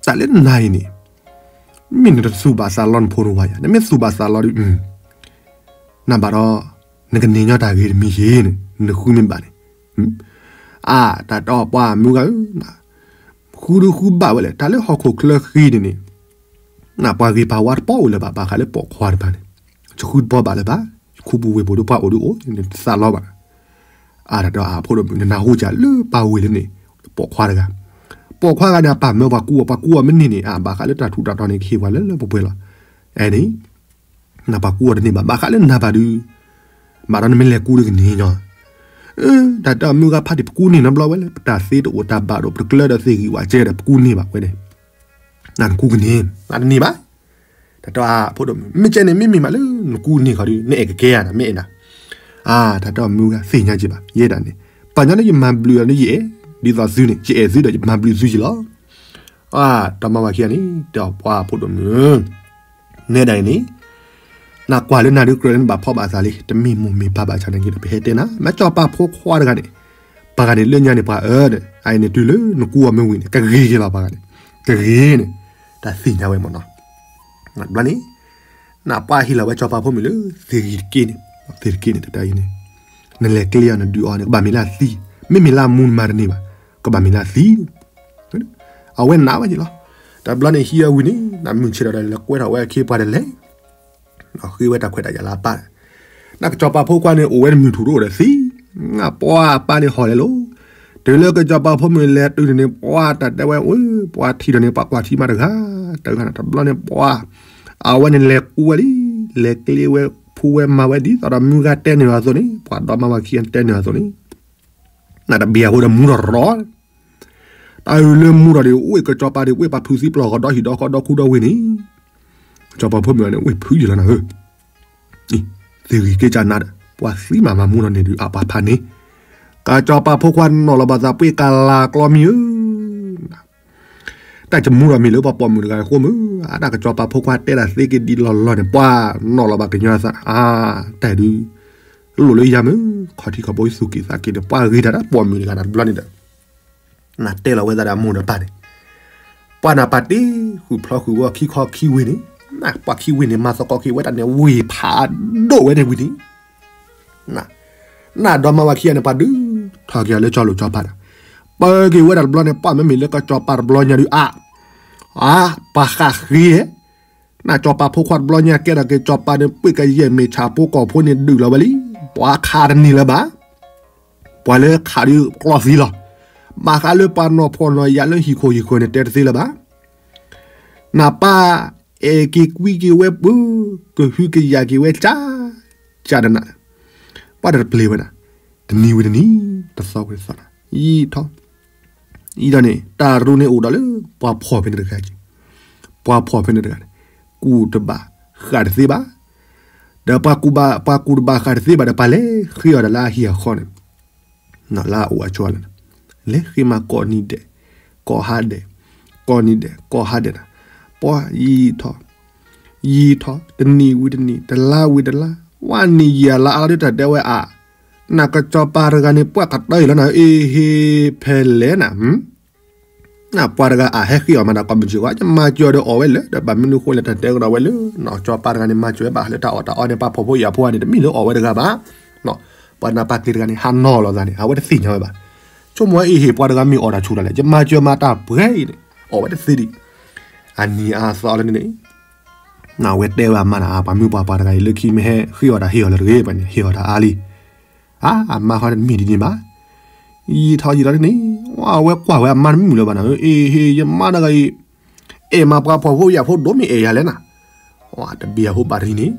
တၢ်လၢနၤအံၤန့ၣ် မ့ၢ်နတသူၣ်ဘၣ်သးလီနဖိနဝၤယၤ, နမ့ၢ်သူၣ်ဘၣ်သးလီဒီး နဘၣ်ဒီး နကန့ၢ်ညီတၢ်ဂ့ၤတမံၤယ့ၤန့ၣ် နဃုမ့ၢ်ဘၣ်န့ၣ်, အါ တၢ်တဲအီၤပှၤမုၢ်ဂၤဧၢ, ဃုဒုဃုဘၣ်ဝဲလဲၣ် တၢ်လၢဟီၣ်ခိၣ်ချၢဃံန့ၣ်န့ၣ် နပှၤဂ့ၤပှၤဝါတပီၣ်အိၣ်လၢၤဘၣ် ဘၣ်ဃးလၢပိာ်ခွါတဖၣ်န့ၣ်, ယဃုတပီၣ်ဘၣ်လၢၤဘၣ်, ယခူပူၤဝ့ၢ်ပူၤဒီးပှၤအိၣ်ဒုးအိၣ် နတသးလီဘၣ်. အါ တၢ်တဲအီၤအဖိဒိၣ်မုၣ် နနၢ်ဟူကလၢပၢ်ဝ့ၢ်လၢန့ၣ် ပိာ်ခွါတဂၤ, ပိာ်ခွါဂၤန့ၣ် အပၢ်မၢပှၤကူအီၤ ပှၤကူအီၤမ့ၢ်န့ၢ်န့ၣ် အါ ဘၣ်ဃးလၢတၢ်ထူးတၢ်တီၤန့ၣ် ကဟ့ၣ်ပှၤလၢလၢပှဲၤပှဲၤလီၤ. အဲန့ၣ် နပှၤကူအီၤတန့ၢ်ဘၣ် ဘၣ်ဃးလၢနၤဘၣ်ဒုး, ဘၣ်ဒီးနမ့ၢ်လဲၤကူဒီးကန့ၢ်ညီ, တၢ်တဲအီၤမုၢ်ဂၤဖးတံၢ် ပကူန့ၢ်နီတဘျီဝဲလဲၣ် ပတၢ်သ့တအိၣ်တၢ်ဘၣ်တအိၣ် ပတကျၢဒီးသ့ၣ်ဂံၢ်ဝးကဲဒီး ပကူန့ၢ်ဘၣ်ဝဲန့ၣ်, နနကူကန့ၢ် နတန့ၢ်ဘၣ်. တၢ်တဲအီၤအဖိဒိၣ်မုၣ် မ့ၢ်ကဲန့ၣ် မ့မ့ၢ်မးလၢနကူန့ၢ်ဃီဒီး နအဲၣ်ကကဲဧါ နမ့ၢ်အဲၣ်နၤ, အါ တၢ်တဲအီၤမုၢ်ဂၤသ့ၣ်ညါက့ၤဘၣ် ယဲဒၣ်န့ၣ် ပှၤညီန့ၣ် ယမၤဘျုးအီၤန့ၣ်ယအဲၣ်, ဒ်သိးသုန့ၣ် ယအဲၣ်သုဒီးယမၤဘျုးသုက့ၤလီၤ. အါ ဒီမါဝၤခံဂၤန့ၣ် တဲအီၤပှၤအဖိဒိၣ်မုၣ် နဲဒၣ်အံၤန့ၣ် နကွၢ်လၢနၤဒုးကြၢးလၢနဘၣ်ဖှီၣ်ဘၣ်သးလံ တမ့ၢ်မိၢ်မ့ၢ်ပၢ်ဘၣ်ဆၣ်နာ်က့ဒီး ပဟဲတဲနၤ မ့ၢ်ကၠီၤပၤဖိခွါတဂၤန့ၣ် ပှၤဂၤန့ၣ်လၢညါန့ၣ် ပှၤအၢဒီး အအံၤန့ၣ်တုၤလၢနကူအီၤမ့ၢ်ဝံၤန့ၣ် ကဂ့ၤက့ၤလီၤပှၤဂၤန့ၣ်, ကဂ့ၤန့ၣ် တၢ်သ့ၣ်ညါဝဲမ့ၢ်နီၤ. ဘျီန့ၣ် နပှၤဟ့ၣ်လီၤဝဲကၠီၤပၤဖိမုၣ်လၢသ့ၣ်ဂံၢ်တက့ၢ်န့ၣ်, သ့ၣ်တက့ၢ်န့ၣ် တၢ်အံၤန့ၣ် နလဲၤကျ့အီၤနဒုးအီၤန့ၣ် ကဘၣ်မ့ၢ်လၢအသံ, မ့မ့ၢ်လၢအမူနမၤတန့ၢ်ဘၣ်, ကဘၣ်မ့ၢ်လၢအသံ အဝဲနာ်ဝဲက့ၤလီၤ. တဘျီန့ၣ်ဟံးအဝံၤန့ၣ် နမုၢ်ဆ့ၣ်ဒီးလဲၤကွဲထီၣ်ဝဲအခ့အပှၤဒီးလဲၤ ဃ့ဝဲတၢ်ခွဲးတၢ်ယာ်လၢအပၢ်, နကၠီၤပၤဖိခွါန့ၣ် အိၣ်ဝဲတမုၢ်ထူၣ်တအိၣ်ဒီးသံ, ပှၤအပၢ်န့ၣ်ဟီၣ်လဲၤလိၤ, တုၤလၢကၠီၤပၤဖိမုၣ်လဲၤတုၤန့ၣ်န့ၣ် ပှၤတၢ်တဲဝဲ ပှၤထံၣ်ဒီးန့ၣ် ပှၤကွၢ်ထံမးတဂၤ, တဂၤန့ၣ် တဘျီန့ၣ်ပှၤ အဝဲန့ၣ်လဲၤကူဝဲလံ, လဲၤကျ့ဝဲ ဖူဝဲမၤဝဲဒ်သိးဒီးမုၢ်ဂၤတဲန့ၢ်အီၤအသိးန့ၣ်, ပှၤဒီမါဝၤခံဂၤတဲန့ၢ်အီၤအသိးန့ၣ် နတဘံၣ်အဃိဒီးမူထီၣ်ရီၤ, တၢ်အုၣ်လၢမူထီၣ်ဒီး အိၣ်ကၠီၤပၤဒီး အိၣ်ပှၤဖုးသံပျီၢ်ဃီဒီဟံၣ်ဒီဃီဒီခူဒီဝ့ၢ်န့ၣ်, ကၠီၤပၤဖိမုၣ်န့ၣ် အိၣ်ဖုးယံာ်လီၤနၤဧၢ, သ့ၣ်ဂံၢ်က့ၤကနၤဒီး ပှၤသံမးမၤမူထီၣ်န့ၣ်ဒုး အပှၤဖးန့ၣ်, ကၠီၤပၤဖိခွါနီၣ်လီၤဘၣ်သးပှ့ၤကလၤကျီမံၤဧၢ တၢ်ကမူထီၣ်မ့ၢ်လၢပှၤပိာ်မုၣ်တဂၤအဃိမုၢ်, အတၢ်ကစီၤပၤဖိခွါတဲတၢ်သ့က့ၤဒ်လီၢ်လီၢ်န့ၣ် ပှၤနီၣ်လီၤဘၣ်ကညီသး, အါ, တၢ်ဒုး, လိၣ်လၢယၤမုၢ်, ခီၣ်ထံးခီၣ်ဘိသူၣ်က့ၤသးက့ၤဒီး ပှၤဂ့ၤတၢ်တၢ်ပိာ်မုၣ်တဂၤန့ၣ်တဘျီန့ၣ်ဒီး, နတဲလီၤဝဲသးဒီးအမိၢ်ဒီးပၢ်န့ၣ်, ပှၤနၢ်ပၢၢ်တ့ၢ်ဃုာ်ဖျီဃုာ်ဂီၢ်ခံခီခံဝ့ၢ်န့ၣ်, ပှၤခံဝ့ၢ်န့ၣ် မၤသကိးက့ၤဝဲတၢ်န့ၣ် ဝ့ၢ်ဖးဒိၣ်ဝဲန့ၣ်ဝံၤန့ၣ် နဒီမါဝၤခံဂၤန့ၣ် ပှၤဒုးထီၣ်က့ၤအီၤလၢကၠီၤလိာ်ကၠီၤပၤဒီး, ပၢက့ၤဝဲဒၣ်တဘျီန့ၣ် ပှၤမ့မ့ၢ်လၢကစီၤပၤတဘျီညါဒုးအါ, အါ, ပှၤဃးဃ့, နကၠီၤပၤဖိခွါတဘျီညါကဲထီၣ်က့ၤကၠီၤပၤန့ၣ် ပှ့ၤကယဲၢ်မ့ၢ်ဆၣ်ဖိကီၢ်ဖိန့ၣ်ဒုးလီၤဝဲလံ, ပှၤခးတန့ၢ်လၢၤဘၣ်, ပှၤလၢခးဒုးကျီသံလီၤ, ဘၣ်ဃးလၢပှၤနီၢ်ဖှီၣ်နီၢ်ယာ်လၢဟံၣ်ခိၣ်ဟံၣ်ဃၢၤန့ၣ် တဲတသ့လၢၤဘၣ် နပၢ်အဲၣ်က့ၤကွံက့ၤဝဲပူၤ, ကဟုကယာ်က့ၤဝဲကၢ်, ကၢ်ဒီးနၤ, ပှၤတပျ့ၤဝဲဒၣ်, တနံၤဝံၤတနံၤ, တသီဝံၤတသီ, ယံာ်ထီၣ်, ယံာ်ထီၣ်န့ၣ် တၢ်ရူးန့ၣ်အိၣ်ဒီးလၢ ပှၤဖှီၣ်ဖဲန့ၣ်တဂၤက့ၤ, ပှၤဖှီၣ်ဖဲန့ၣ်တဂၤန့ၣ်, ကူၣ်တဘၣ်ဃးတသ့ဘၣ်, ဒီးပှၤကူၣ်ဘၣ်, ပှၤကူၣ်တဘၣ်ဃးတသ့ဘၣ်ဒီး ပှၤလဲၤဃ့အီၤဒီးလၢအဟံၣ်အဃီန့ၣ် လၢအအိၣ်အဆိလီၤ, လဲၤဃ့မးကိးနံၤဒဲး, ကိးဟါဒဲး, ကိးနံၤဒဲး, ကိးဟါဒဲးနၤ, ပှၤယံာ်ထီၣ်, ယံာ်ထီၣ်, တနံၤဝံၤတနံၤ, တလါဝံၤတလါ, ဝဲနံၣ်ယံာ်အလါအါလီၤဒုး တၢ်တဲဝဲအါ, နကစီၤပၤတဂၤန့ၣ် ပှၤကတၢၢ်အံၤလီၤနၤ, အ့ဟ့ ဖဲလဲၣ်နၤ နပှၤတဂၤအဟဲဃ့အီၤမးဒီး ကိးမုၢ်ကၠီၤဝဲ, ယမၤစၢၤဒီးအီၣ်ဝဲလၢ ဒီးဘၣ်မနုၤဃိလဲၣ် တၢ်တဲကဒီးဝဲလၢ နကစီၤပၤတဂၤန့ၣ် မၤစၢၤဝဲဘၣ်လၢတၢ်အီၣ်တၢ်အီန့ၣ် ပှၤဖှီၣ်ဖိယာ်ဖိအံၤန့ၣ် တမ့ၢ်လၢအီၣ်ဝဲတဂၤဘၣ်, ပှၤနၢ်ပၢၢ်ကျ့ၤတဂၤန့ၣ် ဟးနီၢ်လိာ်သးန့ၣ် အဝဲတသ့ၣ်ညါဝဲဘၣ်, ဆိကမိၣ်ဝဲအ့ဟ့ ပှၤတဂၤမ့ၢ်အီၣ်တၢ်ဆူၣ်တၢ်လဲၣ် ယမၤစၢၤမၤတၢ်ပှဲၤအံၤန့ၣ် အီၣ်ဝဲတသ့ဒံး, အနံၤအါသီလၢန့ၣ် နဝဲတဲဝဲအမါန့ၣ် ပှၤမုၢ်ပှၢ်ပှၤတဂၤအံၤ လၢခံမ့ၢ်ဟဲဃ့အီၣ်တၢ်ဟ့ၣ်အီၤလၢတဂ့ၤ ပှၤန့ၣ် ဟ့ၣ်အီၣ်တၢ်အါလံ, အါ အမါဃီတမ့ၢ်ဒ်န့ၣ်ဘၣ်, ယံာ်ထီၣ်ယံာ်ထီၣ်န့ၣ် အဝဲကွၢ်ဝဲအမါတမုာ်လၢၤဘၣ်နၤ, အ့ဟ့ ယမါတဂၤအံၤ အဲၣ်မးပှၤဖှီၣ်ဖိယာ်ဖိဒိၣ်မ့ၢ်အဲၣ်ယၤလဲၣ်နၤ, တဘ့ၣ်အဖိဘၣ်ရံၣ်န့ၣ်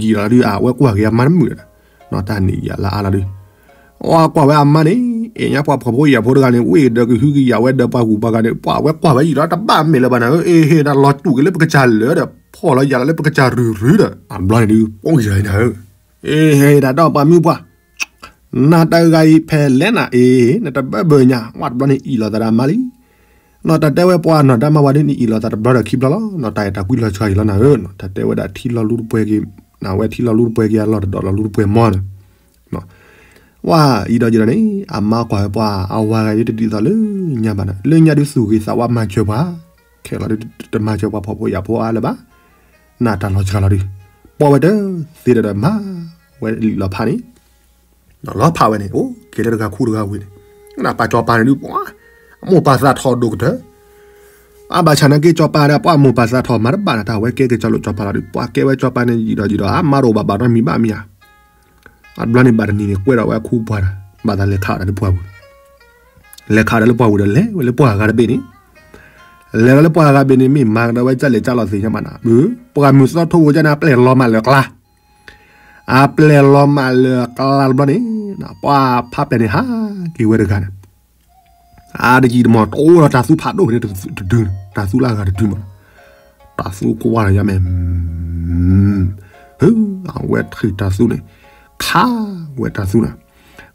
ယံာ်လီၤဒုး အဝဲကွၢ်က့ၤအမါတမုာ်လၢၤ, တၢ်နံၣ်ယံာ်လါအါလီၤဒုး, အဝဲကွၢ်ဝဲအမါန့ၣ် အဲၣ်ညါပှၤဖှီၣ်ဖိယာ်ဖိတဂၤန့ၣ် ဝ့ၢ်ဒီးကဟုကယာ်ဝဲဒီးပှၤဂုၤပှၤဂၤန့ၣ် ပှၤဝဲကွၢ်ဝဲယံာ်လီၤ တဘၣ်မဲာ်လၢၤဘၣ်နၤဧၢ, အ့ဟ့ တၢ်လီၤတူာ်က့ၤလၢပကစၢ်လၢာ်ဒီး ဖှီၣ်လီၤယာ်လီၤလၢပကစၢ်ရုၢ်ရုၢ်ဒီး အဘျီန့ၣ်ဒုး ပိၢ်ယၤနၤဧၢ, အ့ဟ့ တၢ်ဒီးပှၤမုၢ်ပှၢ် နၤတဂၤအံၤဖဲလဲၣ်နၤအ့, နတဘၢဘၢညါ ဝဲတဘျီန့ၣ်အံၣ်လီၤသးဒီးအမါလံ, နီၢ်တၢ်တဲဝဲပှၤနီၢ် ဒါမါဝၤဒ်န့ၣ်အံၤလီၤသးတဘျီဒီးခံဘျီလီၤ. နီၢ်တၢ်အဲၣ်တၢ်ကွံလီၤဆှၢအံၤလီၤနၤဧၢ, တၢ်တဲဝဲဒၣ်ထံလီၤလူတပှဲၤက့ၤ, နဝဲထံလီၤလူတပှဲၤက့ၤအလီၢ်တဒီးလီၤလူတပှဲၤမီၢ်န့ၣ်, ဝဲအံၤဒီးယဒီးန့ၣ် အမါကွၢ်ဝဲပှၤ အဝၤဂၤဒ်တဒ်သိးလၢညါဘၣ်န့ၣ် လၢညါဒုးသူၣ်ဂ့ၤသးဝါမၤစၢၤပှၤ, ခဲလီၤဒုးတမၤစၢၤပှၤဖှီၣ်ဖိယာ်ဖိအါလၢၤဘၣ်, နတၢ်လီၤစှၤလီၤဒုး, ပီၢ်ဝဲတသ့ဒီးမၤဝဲလီၤဖးန့ၣ် လီၤဖးဝဲန့ၣ် အိၣ်က့ၤလၢတဂၤခူတဂၤဝံၤန့ၣ်, နပာ်စီၤပၤန့ၣ်ဒုးပှၤ အမိၢ်ပာ်သးထီၣ်ဒိၣ်ကတၢၢ်, အဘၣ်ဆၣ်နာ်က့စီၤပၤဒီး ပှၤမိၢ်ပာ်သးထီၣ်မၤတဘၣ်နတၢ်ဝဲကဲက့ၤကၠီလိာ်စီၤပၤလီၤဒုး ပှၤကဲဝဲစီၤပၤန့ၣ်ယံာ်ဒီးယံာ်ဒီး အမါတအိၣ်ဘၣ်ဘၣ်နီတမံၤဘၣ်မ့ၢ်ဧါ, အဘျီန့ၣ်ဘၣ်တနံၤန့ၣ် ကွဲးထီၣ်ဝဲအခူပှၤဒီး ဘၣ်သးလဲၤခးဒီးလၢပှၢ်ပူၤ, လဲၤခးဒီးလၢပှၢ်ပူၤဒီးလဲၤဝဲလၢပှၢ်ဂၤတဘ့ၣ်န့ၣ်, လဲၤဒီးလၢပှၢ်ဂၤဘ့ၣ်န့ၣ် မ့ၢ်မၤကဒီးဝဲကၢ်လဲၣ်ကၢ်လီၤသ့ၣ်ညါမးနၤ, ပှၤမုၢ်သီထိဝဲကၢ်န့ၣ် အပျဲၢ်လီၤမးလၢအကျါ အပျဲၢ်လီၤမးလၢအကျါတဘျီန့ၣ်, ပှၤဖးပျဲၢ်န့ၣ်ဟးက့ၤဝဲတဂၤန့ၣ်, အါတယံာ်တမီၢ်တအိၣ်ဒီးတၢ်သူဖးဒိၣ်န့ၣ်တဒု, တၢ်သူလၢအဂၤတဒုမး, တၢ်သူကွၢ်လီၤယါမဲာ်, အဝဲထုးတၢ်သူန့ၣ်, ခးဝဲတၢ်သူန့ၣ်,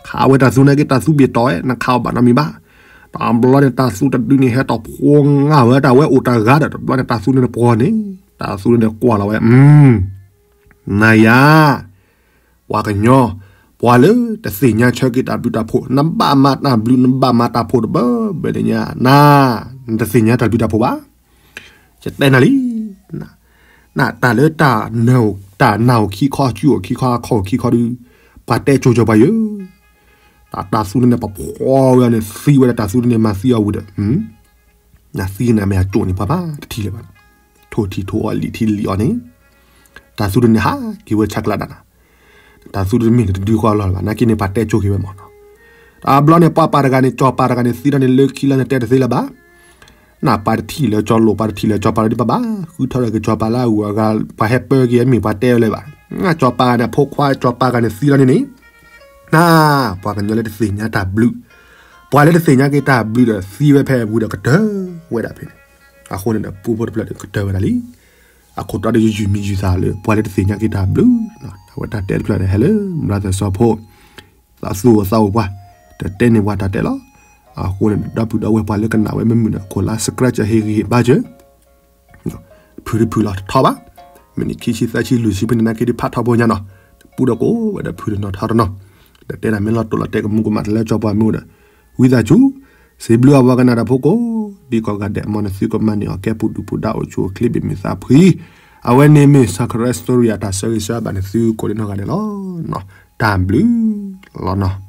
ခးဝဲတၢ်သူန့ၣ်က့တၢ်သူဘ့ၣ်တီၢ်ဝဲ နခးအီၤဘၣ်နီတမံၤဘၣ်, တဘျီန့ၣ် တၢ်သူတဒုန့ၣ် ဟဲတီၢ်ဖိငါဝဲတၢ်ဝဲအိၣ်တဂၤဒီး တဘျီန့ၣ် တၢ်သူန့ၣ်တပှီၤန့ၣ်, တၢ်သူန့ၣ်ကွၢ်လီၤဝဲ နၤယၤ, ပှၤကညီ, ပှၤလၢတသ့ၣ်ညါဆၢက့ၤတၢ်ဘျုးတၢ်ဖှိၣ် နဘၣ်မၤတၢ်ဘျုး နဘၣ်မၤတၢ်ဖှိၣ်တဘၢဘၢန့ၣ်ညါ, နၤ, နတသ့ၣ်ညါတၢ်ဘျုးတၢ်ဖှိၣ်ဘၣ်, ယတဲနၤလံ, နတၢ်လၢ တၢ်နာ်အိၣ်ခံခီ စုအိၣ်ခံခီ အခီၣ်အိၣ်ခံခီဒုး, ပှၤတဲကၠိကၠီၤပှၤယၢ, တၢ်သူန့ၣ်န့ၣ် ပဖှီဝဲအီၤန့ၣ် သံဝဲဒၣ်တၢ်သူန့ၣ်န့ၣ် မၤသံအီၤဝံၤဒီး နသံနၤမ့ၢ်အကၠိန့ၣ် ပှၤဘၣ်တထံၣ်လၢၤဘၣ်, ထိၣ်ထံၣ်ထိၣ်အီၤလံာ်ထံလံာ်အီၤန့ၣ်, တၢ်သူန့ၣ်န့ၣ် ဟးက့ၤဝဲဆးကျးဒၣ်နၤ, တၢ်သူတမ့ၢ်န့ၣ်တဒုဃီလီၤလၢၤဘၣ် နာ်က့န့ၣ် ပှၤတဲကၠိက့ၤဝဲမးနီၤ, တဘျီန့ၣ် ပှၤပၢ်တဂၤန့ၣ် ကၠီၤပၤတဂၤန့ၣ် သံထီၣ်န့ၣ် လၢခံလၢနတဲတသ့လၢၤဘၣ်, နပှၤတထံၣ်လၢကၠီၤလိာ် ပှၤတထံၣ်လၢကၠီၤပၤလၢၤဒ်ဘၣ်ဘၣ်, ဃုထီၣ်ဒီးက့ၤကၠီၤပၤလၢအဂုၤအဂၤ ပှၤဟဲပၢက့ၤမ့ၢ်ပှၤတဲဝဲလၢၤဘၣ်, ကၠီၤပၤန့ၣ် အဖိခွါကၠီၤပၤတဂၤန့ၣ် သံထီၣ်န့ၣ်န့ၣ် နၤ, ပှၤကညီလၢတသ့ၣ်ညါတၢ်ဘျုး, ပှၤလၢတသ့ၣ်ညါက့ၤတၢ်ဘျုးဒီး သံဝဲဖဲအပူၤဒီးကတၢၢ်ဝဲဒၣ်ဖဲန့ၣ်, အဃိန့ၣ်ဒီး ပူဖိတဖျၢၣ်ဒီးကတၢၢ်ဝဲဒၣ်လံ, အခိၣ်တီဒီးယယုၢ်မံၤယုၢ်သးလၢ ပှၤလၢတသ့ၣ်ညါက့ၤတၢ်ဘျုး, အဝဲတၢ်တဲတဖျၢၣ်န့ၣ် ဟဲလၢ brother စီၤဖိ သးသူအသးအိၣ်ပှၤ, တတဲန့ၣ်ပှၤတၢ်တဲလီၤ, အဃိန့ၣ်ဒီး ဒီပုၢ်ဒီဝဲၢ်ပှၤလၢကနၣ်ဝဲမ့ၢ်မုာ်ဒီး ခိၣ်လါ subscribe ဟ့ၣ်ဂံၢ်ဟ့ၣ်ဘါစၢၤ ဖုတဖုလီၤတထီဘၣ်, မ့ၢ်နံၣ်ခံဆံသၢဆံလွံၢ်ဆံဖဲန့ၣ် နာ်က့ဒ်ဖးထီဘိညါနီၤ, တပူဒီးကိးဝဲဒီးဖုတနီၤထီတနီၤ, ဒီးတဲဒၣ်မ့ၢ်လီၤတိၢ်လီၤတဲာ်ကမူကမၣ်တလၢကၠီပှၤမ့ၢ်အိၣ်ဒီး, ဝံသးစူၤ, စံးဘျုးအပှၤကနၣ်တၢ်ဖိကိးဒံးကိးဂၤဒဲး မ်နသုကမၤန့ၢ်အီၤကဲပူၤဒုၣ်ပူၤဒါအိၣ်ဆူၣ်အိၣ်ချ့ဘၣ်မုာ်သးဖှံ, အဝဲန့ၣ်မ့ၢ် Sakura Story အတၢ်ဆၢဂ့ၤဆၢဝါဘၣ်နသုကိးဒံးနီၢ်ဂၤဒဲးလီၤ, တၢ်ဘျုးလီၤနီၤ.